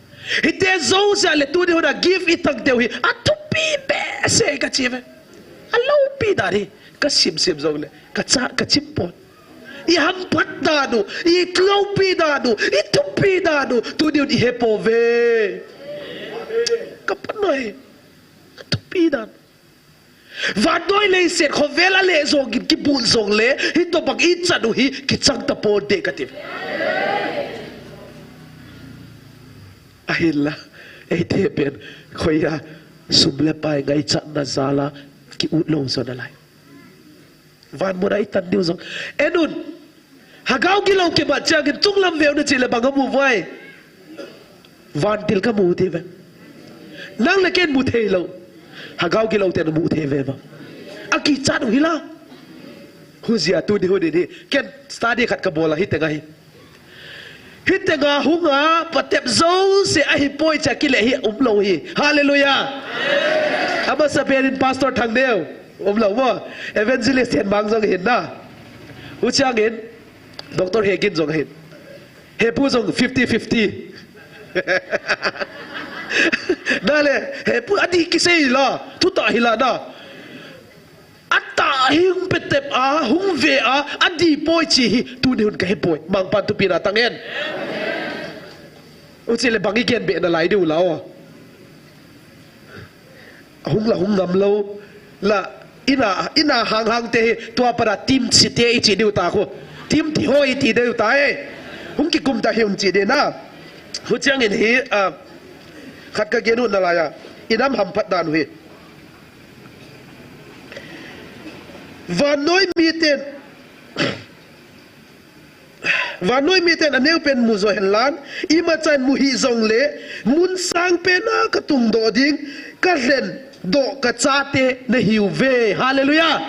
Hiti jouse le tuni hun a gift itang teu hi. Athupi behseh kachi ve. Aloupi dan hi. Kasim sim jongle. Kacha, kachim pon. Ihamphat dan u, iloupi dan u, ithupi dan u, tuni un ihepo ve. Kapan noi. Athupi dan. Vannoi leiset khovel a le jong in kibul jongle, hitobang ichan u hi kichang tapon te kati. Ahinla, eite pen, khoiya, sum le pai ngaichatna jal a, ki-ut lou jo nalai. Van mun a itan diu jong. En un. Hagao gilou kimat chiangin chunglam veu na chile bang amu vai. Vantil kamu ti ve. Nang le ken mu thei lou. Hagao gilou ten amu thei ve va. Akichat u hila. Hujia tuni hun in hi. Ken study khat kabol a hitenga hi. Hitenga hunga patep jouse ahipoi cha kile hi umlou hi. Hallelujah. Amasa penin Pastor Thangneo. Umlou mo. Evangelist Henmang jong hin na. Huchiangin Doctor Hegin jong hin. Hepu jong fifty fifty. Nale, hepu adi kisei la. Thutah hila na. Atah hung petep a, hung ve a, adipoi chi hi, tuni hun kahepoi. Mangpan thupina tang hen. Uchile bang igen be nalai diu la o. Hung la hung ngam lou. La, ina, ina hang hang te hi, tua para tim chi te ichi diu ta khu. Tim ti ho iti diu ta e. Hung kikum ta hi hung chi di na. Huchiangin hi, a, khat kagen u nalai a. Inam hamphat dan u hi. Vannoi miten, vannoi miten aneo pen mu jo hen lang, imacha in mu hih jongle, mun sang pen a katung doh ding, kalhen doh kachate nahiu ve. Hallelujah.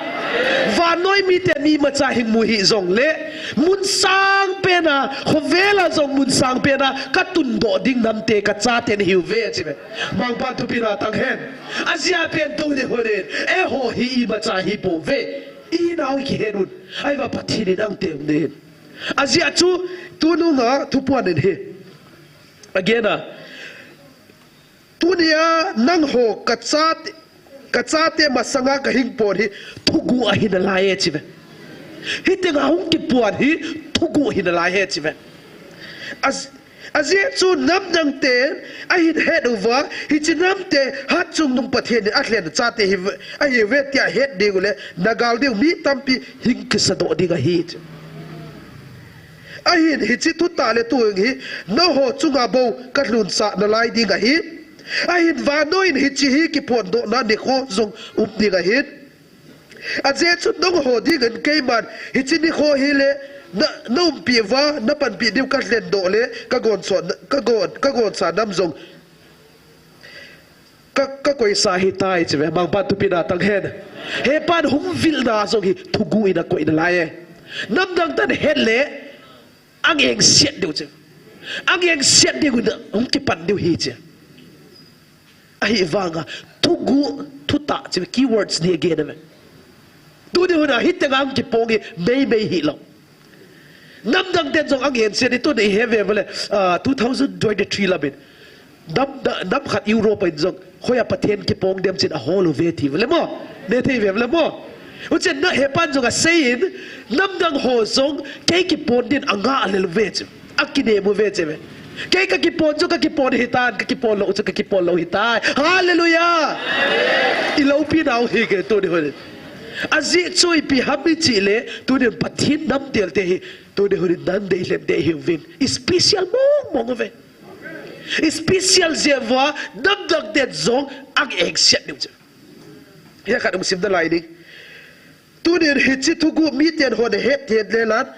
Vannoi miten imacha hin mu hih jongle, mun sang pen a, khovel a jong mun sang pen a, katun doh ding namte kachate nahiu ve, chi ve. Mangpan thupina tang hen. Ajia pen tuni hun in, eiho hi imacha hipou ve. Inao kihen un. Ahivang Pathen in angteu nin. Ajia chu, tunung a thupuan in hi. Again a. Tunia nangho kachate, kachate masanga kahing pon hi thuguh ahi nalai e chi ve. Hitenga hung kipuan hi thuguh ahi nalai e chi ve. As, Ajeh chu namdang ten ahin het uva, hiche namte hatchungnung Pathen in alhen chate hi, ahiuve tia het ding ule, nagal diu mi tampi hing kisadoh ding ahi. Ahin hiche thutah le thu hi, nangho chunga bou kalhunsah nalai ding ahi. Ahin vannoi in hiche hi kiphondohna nikho jong um ding ahin. Ajeh chu nangho dingin keiman hiche nikho hi le na, naumpi uva, napanpi diu kalhen doh le, kagonsa, kagon, kagonsa nam jong ka, kakoisa ahitai chi ve, mangpan thupina tang hen. Hepan hung vilna jong hi thuguh in akoi nalai e. Namdang ten het le, angengset diu chi. Angengset diu in hung kipan diu hi chi. Ahivanga, thuguh, thutah, chi keywords ni again ave. Tuni huna, hitenga hung kipong hi, meimei hilou. Namdang ten jong angengset hi tuni ihe ve vale, ah, two thousand twenty-three lamin. Nam, na, nam khat Europe in jong, hoiya Pathen kipong dem chin ahol uve ti vale mo. Ne thei ve vale mo. Huchen na hepan jong aseiyin, namdang ho jong, kei kipon din anga alel uve chi. Akinem uve chi ve. Kei kakipon chu kakipon hitan, kakipon lou chu kakipon lou hitai. Hallelujah! Iloupina u hi ke tuni hun. Ajeh chu ipi ham ichi le, tuni hun Pathen namtel te hi, tuni hun in nang deilhem te hi uvin. Special mong mong uve. Special jeh uva, namdang ten jong, angengset diu chi. Hia khat um sim nalai ding. Tuni hin hiche thuguh miten hon ahet het le lan,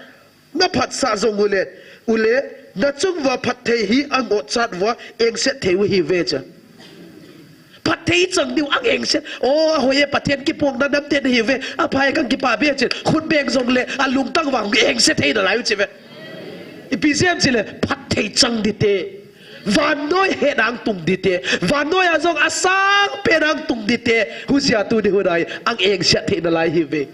naphatsah jong ule, ule, nachung uva phatthei hi angotchat uva engset thei u ahiuve cha. Phatthei chang diu angengset. O, ahoi e, Pathen kipong na namte nahiuve. Aphai kang kipa be chin. Khut beng jongle, alungtang uva engset thei nalai u chi ve. Ipi jeh ham chile, phatthei chang ding te. Vannoi hetna a tung ding te, vannoi a jong asangpen a tung ding te, hujeh a tuni hun a hi, ang engsiat theina lai ahi ve.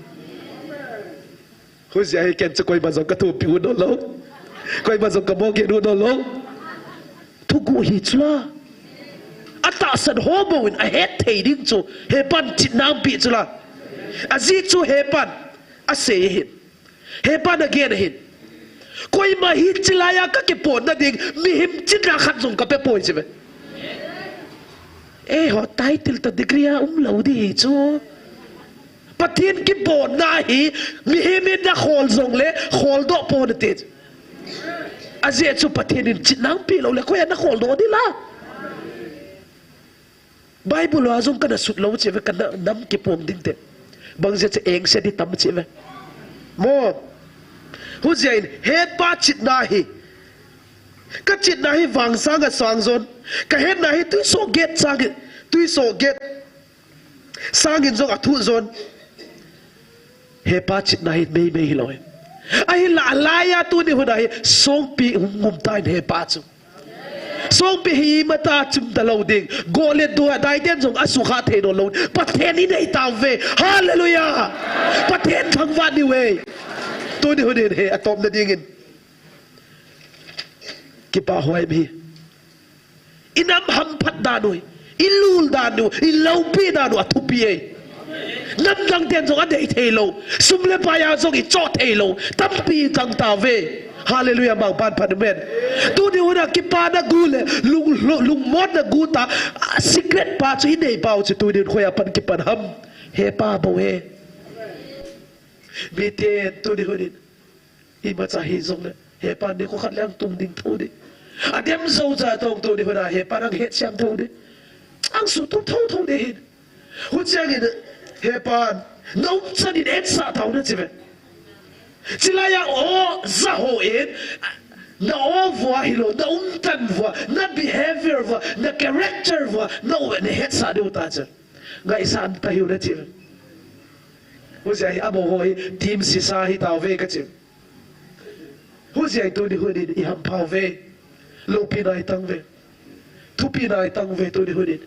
Hujeh a hi ken chu koima jong ka thupi u nailou. Koima jong ka bol u nailou. Thuguh hi chu la. Atahsan ho bou in ahet thei ding chu, hepan chitna ahin pe chu la. Ajeh chu hepan asei ahin. Hepan agen ahin. Koima hi chilai a ka kipon na ding, mihem chitna khat jong ka pe poi chi ve. Eiho title toh degree a umlou ding hi chu. Pathen kipon na hi, mihem in na khol jongle, kholdoh pon nate. Ajeh chu Pathen in chitna ahin pe lou le, koi a na kholdoh ding la. Bible a jong kana sut lou chi ve, ka na-, nam kipon ding te. Bang jeh chu engse ding tam chi ve. Mo. Hujeh in, hepa chitna hi. Ka chitna hi vang sang a sang jon. Ka hetna hi tui soh get sang, tui soh get sang in jong athuh jon. Hepa chitna hi meimei hilou. Ahinla alai a tuni hun a hi songpi hung um tan hepa chu. Songpi hi ima ta chim talou ding. Goliath dua dai ten jong asukha thei nailou. Pathen in eipui tauve. Hallelujah. Pathen thangvah in eive. Tuni hun in hi atop na ding in. Kipah huai mi. I nam hamphat dan u, i lul dan u, i loupi dan u athupi e. Nam dang ten jong adei thei lou. Sum le pai a jong i choh thei lou. Tampi tang tauve. Hallelujah, mangpan phat, amen. Tuni hun a kipana gu le, lung, lung, lungmonna gu ta, a, secret pa chu i nei pau chu tuni hun khoi a pan kipan ham. Hepa bou he. Mite tuni hun in. Imacha hijongle, hepa nikho khat le ang tung ding thou ding. Adem jou ja tong tuni hun a hepa ang hetsam thou ding. Ang sutup thou thou ding ahin. Huchiang in hepa, na umchan in etsah tau na chi ve. Chilai a o ja ho in, na o vua hilou, na umtan vua, na behavior vua, na character vua, na u na hetsah diu ta chu. Ngaisang ta hiu na chi ve. Hujeh a hi amaho hi, team sisa hi tauve ka chi. Hujeh a hi tuni hun in i hampha uve. Loupina i tang uve. Thupina i tang uve tuni hun in.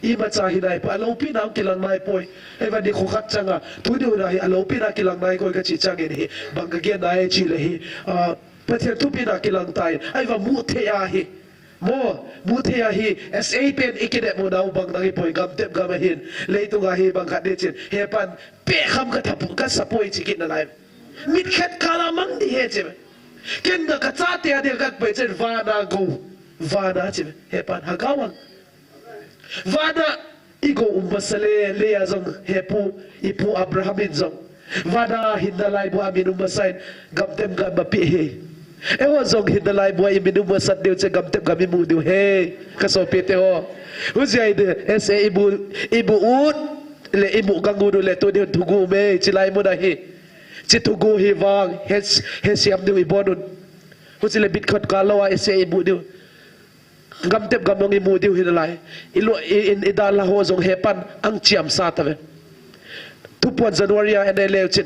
Imacha hi nai poi, a loupina kilang nai poi. Eiva nikho khat chang a, tuni hun a hi a loupina kilang nai koi ka chi chang in hi. Bang ka gen nai chi le hi. Ah, Pathen thupina kilang tai. Eiva mu thei a hi. Mo, mu thei a hi, S A pen i kinep mo nau bang dang i poi, gam tep gam ahin. Leitung a hi bang khat ding chin. Hepan, pe kham ka thapu, ka sapoi chi kit nalai. Mit khat kala mang di he chi. Ken ga ka chate a dia ka poi chin, vana go. Vana chi. Hepan, hagao ang. Vana, i go um masa le, le a jong, hepu, i pu Abraham in jong. Vana hinna laibu a min um masa in, gam tep gam ma pi he. Eiho jong hinna laibu a i min um masa diu che gam tep gam i mu diu he. Ka sopi te ho. Hujeh a hi de, S A i bu, i bu ut, le i mu gang ut le tu diu thugu me, chilai mun a hi. Chi thugu hi vang, he, he siam diu i bon un. Huchi le bit khat kalo a S A i bu diu. Gam tep gam jong i mu diu hi nalai. I lo, i, in, i dalha ho jong hepan ang chiam sa tave. Thupuan January a en leu chin.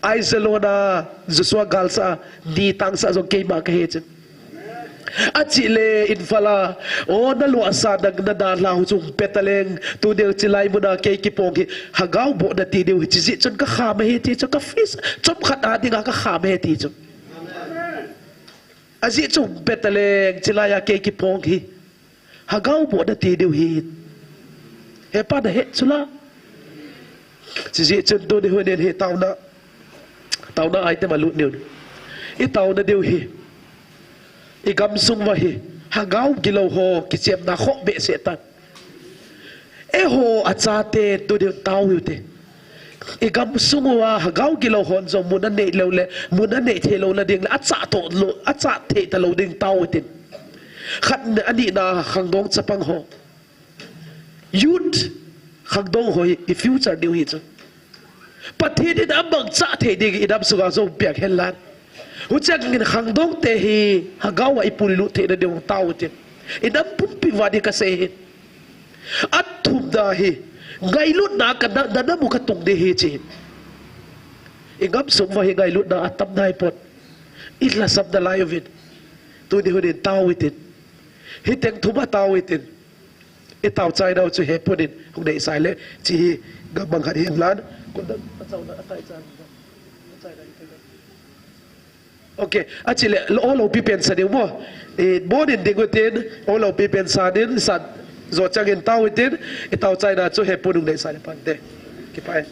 Aijalon a Joshua galsa, ni tangsa jong keima ka he chin. Achi le Imphal a, o na luasa na, na dalha ho chung peta leng, tu neu chilai mun a kei kipong hi, hagao bo na ti diu hi chi jeh chun ka kham he ti chu ka fis, chom khat a dinga ka kham he ti chu. Ajeh chu beta leng chilai a kei kipong hi. Hagao bo na ti diu hi. Hepa na het chu la. Chi jeh chun tuni hun in hi taona. Taona item a lut niu. I taona diu hi. I gamsung uva hi. Hagao gilou ho kichemna khoh behseh tan. Eiho a chate tu diu tao u te. I gamsung uva hagao gilou hon jong mun a nei lou le, mun a nei thei lou na ding le, a cha to lou, a cha thei ta lou ding tao u tin. Khat na, ani na khangdong chapang ho. Youth khangdong ho hi, i future diu hi chu. Pathen in a mangcha thei ding i dam sunga jong piak hen lang. Huchiang in khangdong te hi hagao a i pui lut theina diu tao u tin. I dam pumpi uva ding ka sei hi. A thumna hi, ngailutna ka na, na, na mu ka tung ding hi chi. I gamsung uva hi ngailutna a tam nai pon. I lhasam nalai uvin. Tuni hun in tao u tin. Hi teng thum a tao itin. I tao chaina u chu hepun in hung nei sai le. Chi hi gam bang khat hin lan. Kun dan a chauna a tai chan. Ok, a chi le, lo, lo pi pen sa ding mo. I, bon in ding utin, o lo pi pen sa din, sa zo chang in tao itin, i tao chaina chu hepun hung nei sai le pante. Kipai.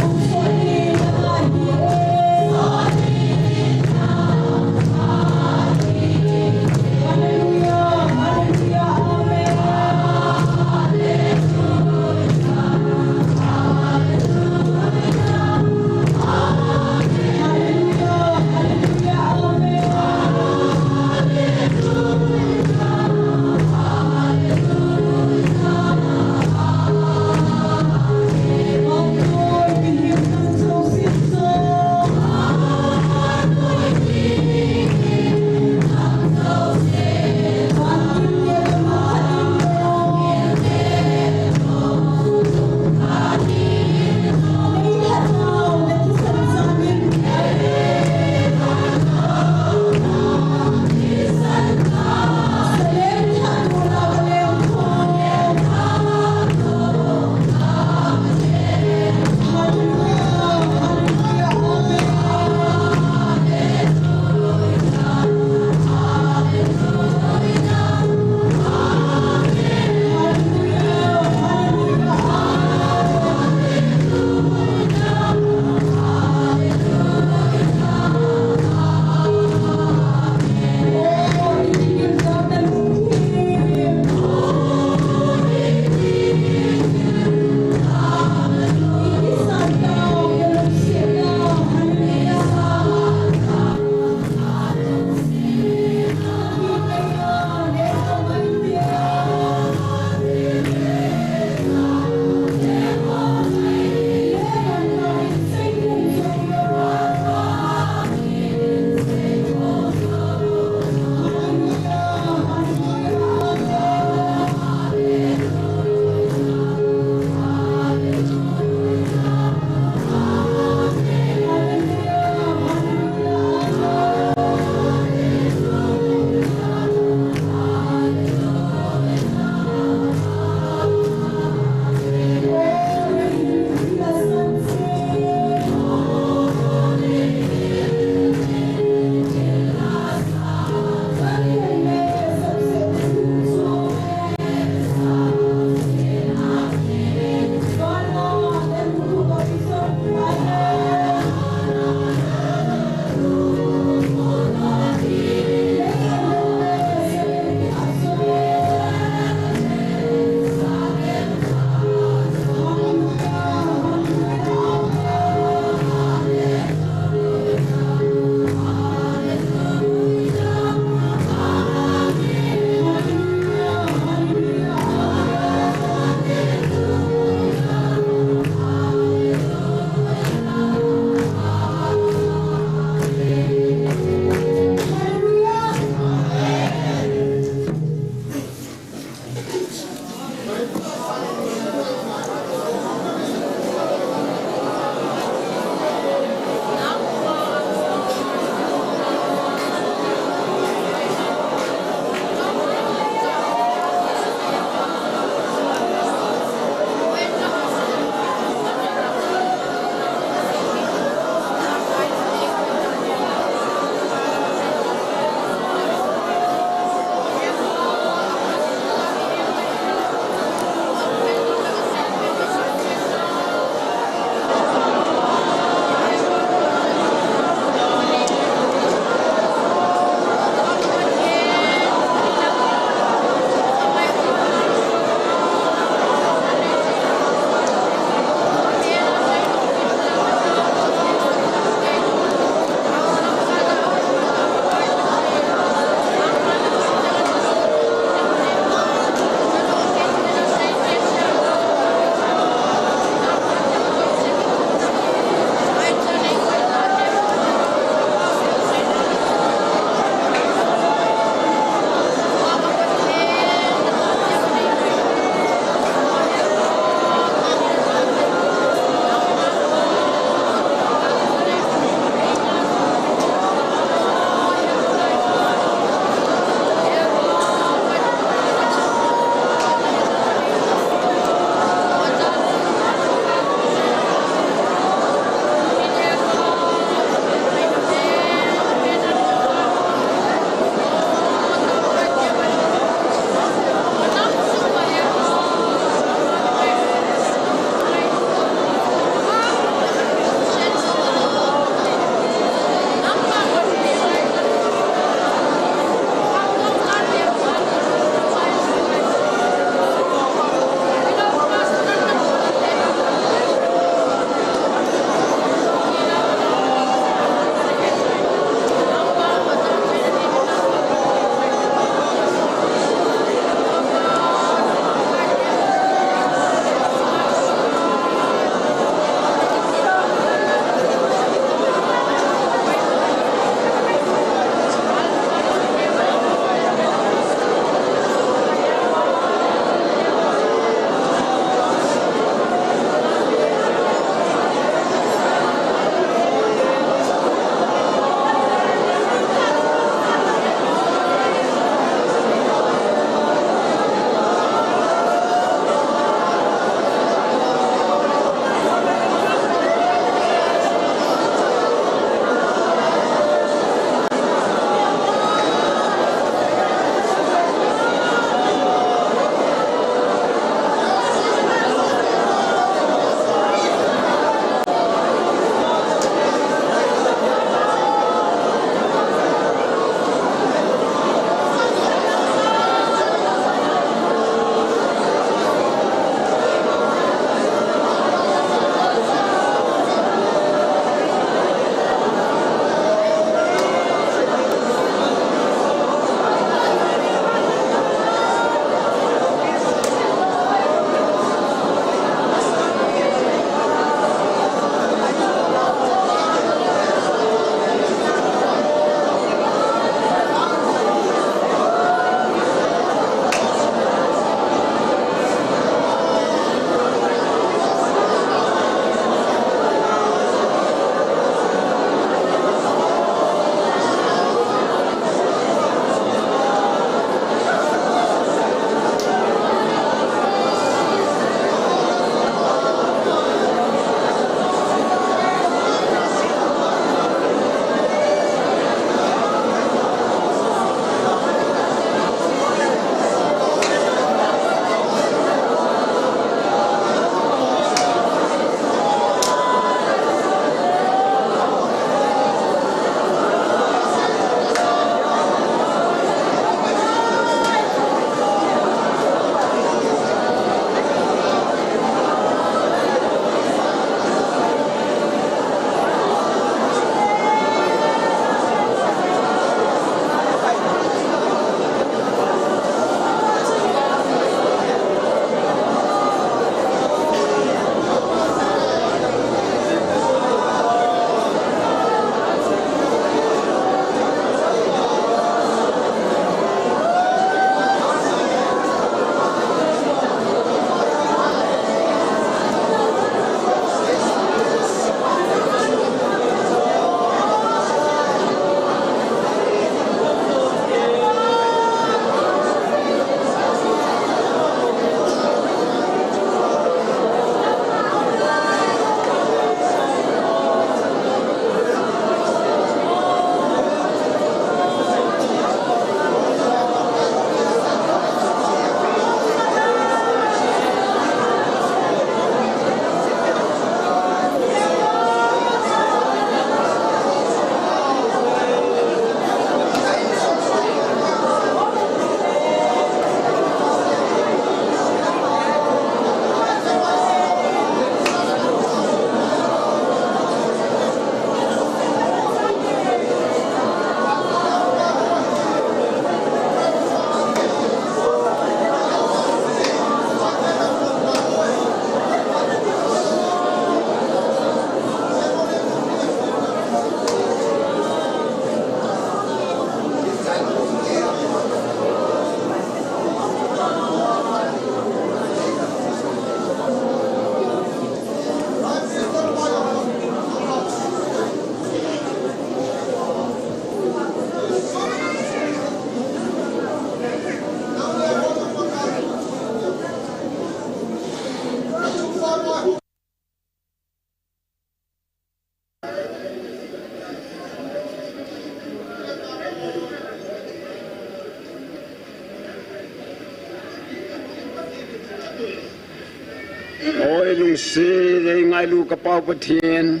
Oi lungsi, ei ngailu ka Pa Pathen.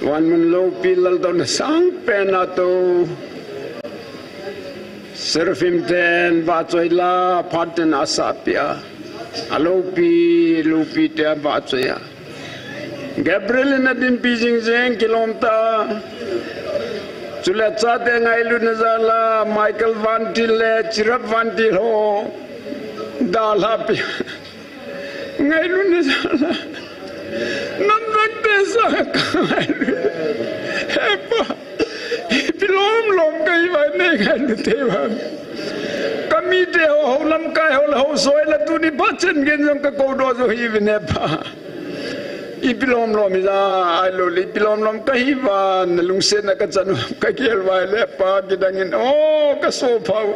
Van mun loupi lal dona sangpen a tou. Seraphim ten vahchoi la, phat ten asahpi a. Aloupi, loupi te vahchoi a. Gabriel in adinpi jingjing kilom ta. Chule chate ngailutna jal a, Michael vantil le, Cherub vantil ho. Dalhapi. Ngailutna jal a. Namdang te sa ka ngailu. He Pa. Ipi lom lom kahi uva nei ngailu te uva. Ka mite ho, hou lamkai ho le hou soi la tuni phat chen geiyin jong ka koudoh jo hi uvin he Pa. Ipi lom lom ija, ahilou le ipi lom lom kahi uva, na lungsetna ka chan u ka gel uva le Pa kidang in, o, ka so pha u.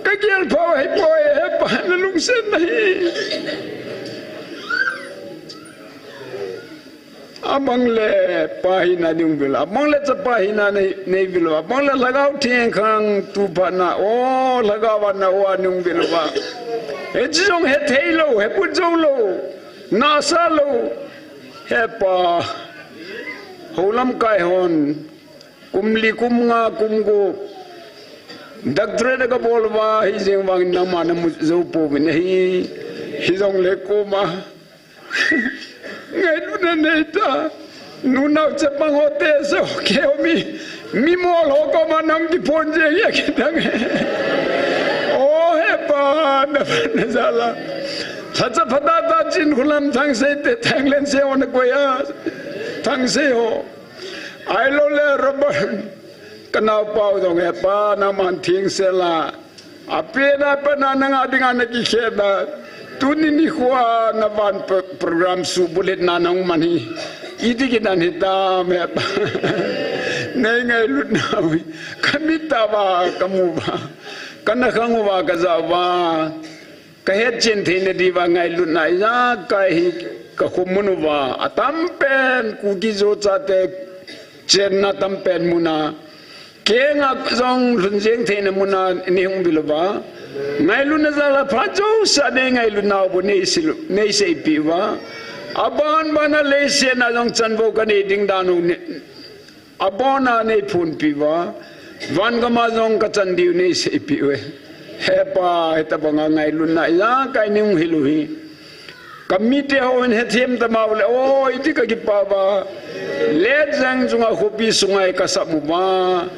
Ka gel pha u hi poi he Pa, na lungsetna hi. Abang le Pa hina nei vil, abang le Chapa hina nei, nei vil, abang le Lhagao Theng khang tu phat na, o, Lhagao vana o a nei vil uva. Hiche jong hethei lou, heput jou lou, nasa lou. He Pa, hou lamkai hon, kum li, kum nga, kum gup, doctorate ka bol uva, hijeng vang nangma na mu jou pouvin ahi, hijong le koma. Ngailutna nei ta. Nunau chapang ho te so keo mi. Mi mol ho koma nang kiphon jeng e kidang e. O he Pa, na, na jal a. Lhacha phatah tah Chinkholam Thangsei te, Thanglense ho na koi a. Thangsei ho. Ahilou le Robert. Ka naopa u jong he Pa, nangman thengsel a. Apen a pat na nanga dinga na kikhen a. Tuni nikho a na van pro-, program subulhit na nang man hi. Iti kidan hitam he Pa. Nei ngailutna u hi. Ka mit a uva ka mu uva. Ka nakhang uva ka ja uva. Ka hetchen theina diuva ngailutna ijakai hi ka khomun uva. Atam pen Kuki Zo chate chenna tam pen mun a. Kenga jong lhun jeng theina mun a nei hung vil uva. Ngailutna jal a phat jouse a nei ngailutna u bou nei sei, nei seipeh uva. Aban ban a leiset a jong chanvo ka nei ding dan u nei, abon a nei phonpeh uva. Van gam a jong ka chan diu nei seipeh uve. He Pa, hitabang a ngailutna ijakai nei hung hil u hi. Ka mite hon hethem ta mau le, o, iti ka kipah uva. Let jeng chunga khopi sunga ka sam uva.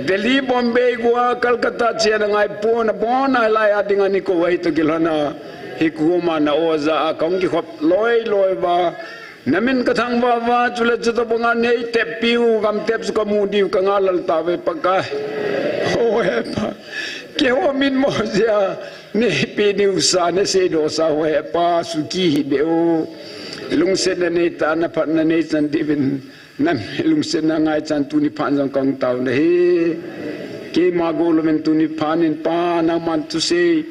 Delhi, Bombay, Goa, Calcutta chena ngai pon a bon a lai a dinga nei kou ahi toh kilhon a. Hi koma na o ja a kong kikhop loi loi uva. Na min ka thangvah uva, chule chutabang a nei teppi u, gam tep chu ka mu diu ka ngal lal tauve Pakai. O he Pa. Keiho min mo jeh a. Nei pe diu sa, nei seidoh sa ho he Pa, suki hih beh o. Lungsetna nei ta, na phatna nei chan diuvin. Na lungsetna ngaichan tuni phat jong kong tao nahi. Keima gou louvin tuni phat in Pa, nangman thusei.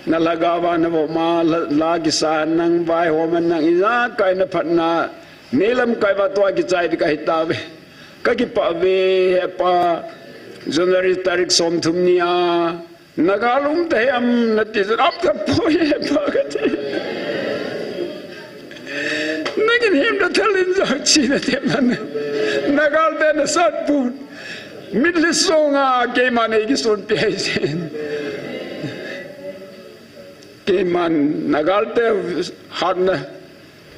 Na lhagao va na vo ma la, la kisa nang vaihom nang ijakai na phatna. Nei lamkai va tua kichai ding kahi tauve. Ka kipah uve he Pa. January tarik somthum ni a. Na gal um tahih em nati, um tapoi he Pa kati. Nangin himna thal in jong chena tep nan. Na gal te na sat pon. Mitlhi sunga keiman nei kisonpi ahi jin. Keiman na gal te hatna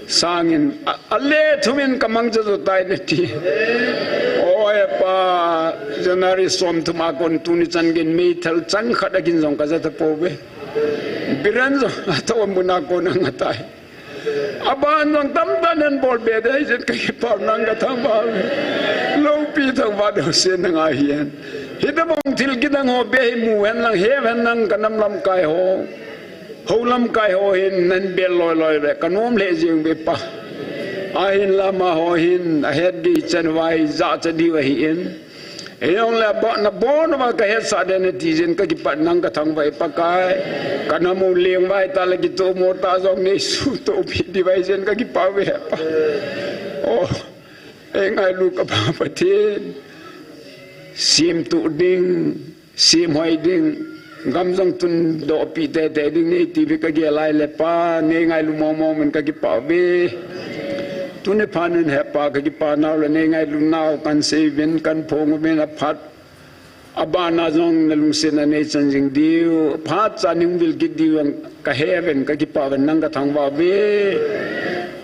sangin, a, ale thumin ka mangcha jo tai nati. O he Pa, January somthum a kon tuni chan geiyin meithal changkhat a gin jong ka ja tapouve. Biren jong athou mun a kon anga tai. Aban jong tamtah in bol be ding ahi jeh in ka kipah nang ka thangvah uve. Loupi thangvah deuh se nanga hihen. Hitabang thil kidang ho be hi mu hen lang, he hen lang ka nam lamkai ho. Hou lamkai ho hin nan bel loi loi ve, ka nom lheh jeng uve Pa. Ahinla amaho hin, ahet ding chan vai, jachat diu ahin. Eijongle abon, nabon uva ka hetsah ding nati jeh in ka kipah nang ka thangvah e Pakai. Ka nam u leng vai tah le kitoh mo tah jong nei sutoh pi ding vai jeh in ka kipah uve Pa. O, ei ngailu ka Pa Pathen. Semtup ding, semhoi ding. Gam jong tun doh pi tete ding nei ti ve ka gel lai le Pa, nei ngailu mong mong uvin ka kipah uve. Tuni phat in he Pa ka kipah nau le nei ngailu nau kan sei uvin kan phong uvin aphat. Abana jong na lungsetna nei chan jing diu, phat chan hung vil kit diu jong ka he uvin ka kipah uvin nang ka thangvah uve.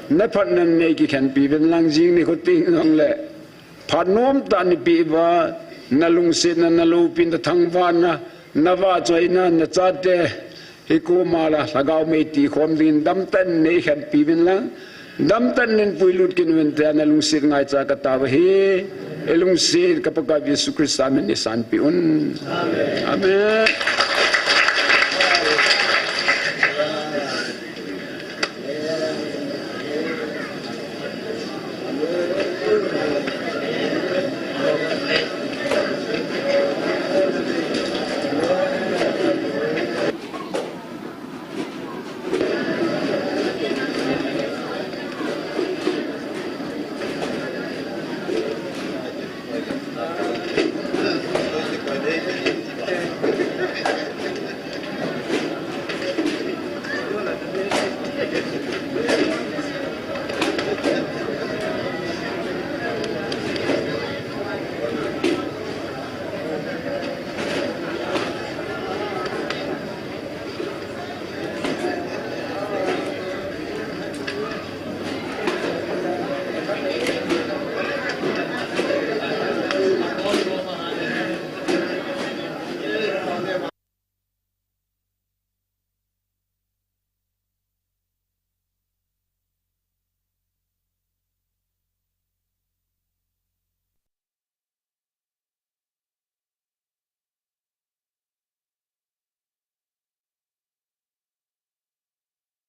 Na phatnan nei kikhenpi uvin lang jing ni kho teng jong le. Phat nom tah nei peh uva, na lungsetna, na loupina, na thangvahna, na vahchoina, na chate, hi koma la, lhagao mei ti khom dingin damtah in nei khenpi uvin lang, damtah in puilut kit uvin tia na lungset ngaicha ka tao ahi, i lungset ka Pakai Jesu Christa min in sanpeh un. Amen.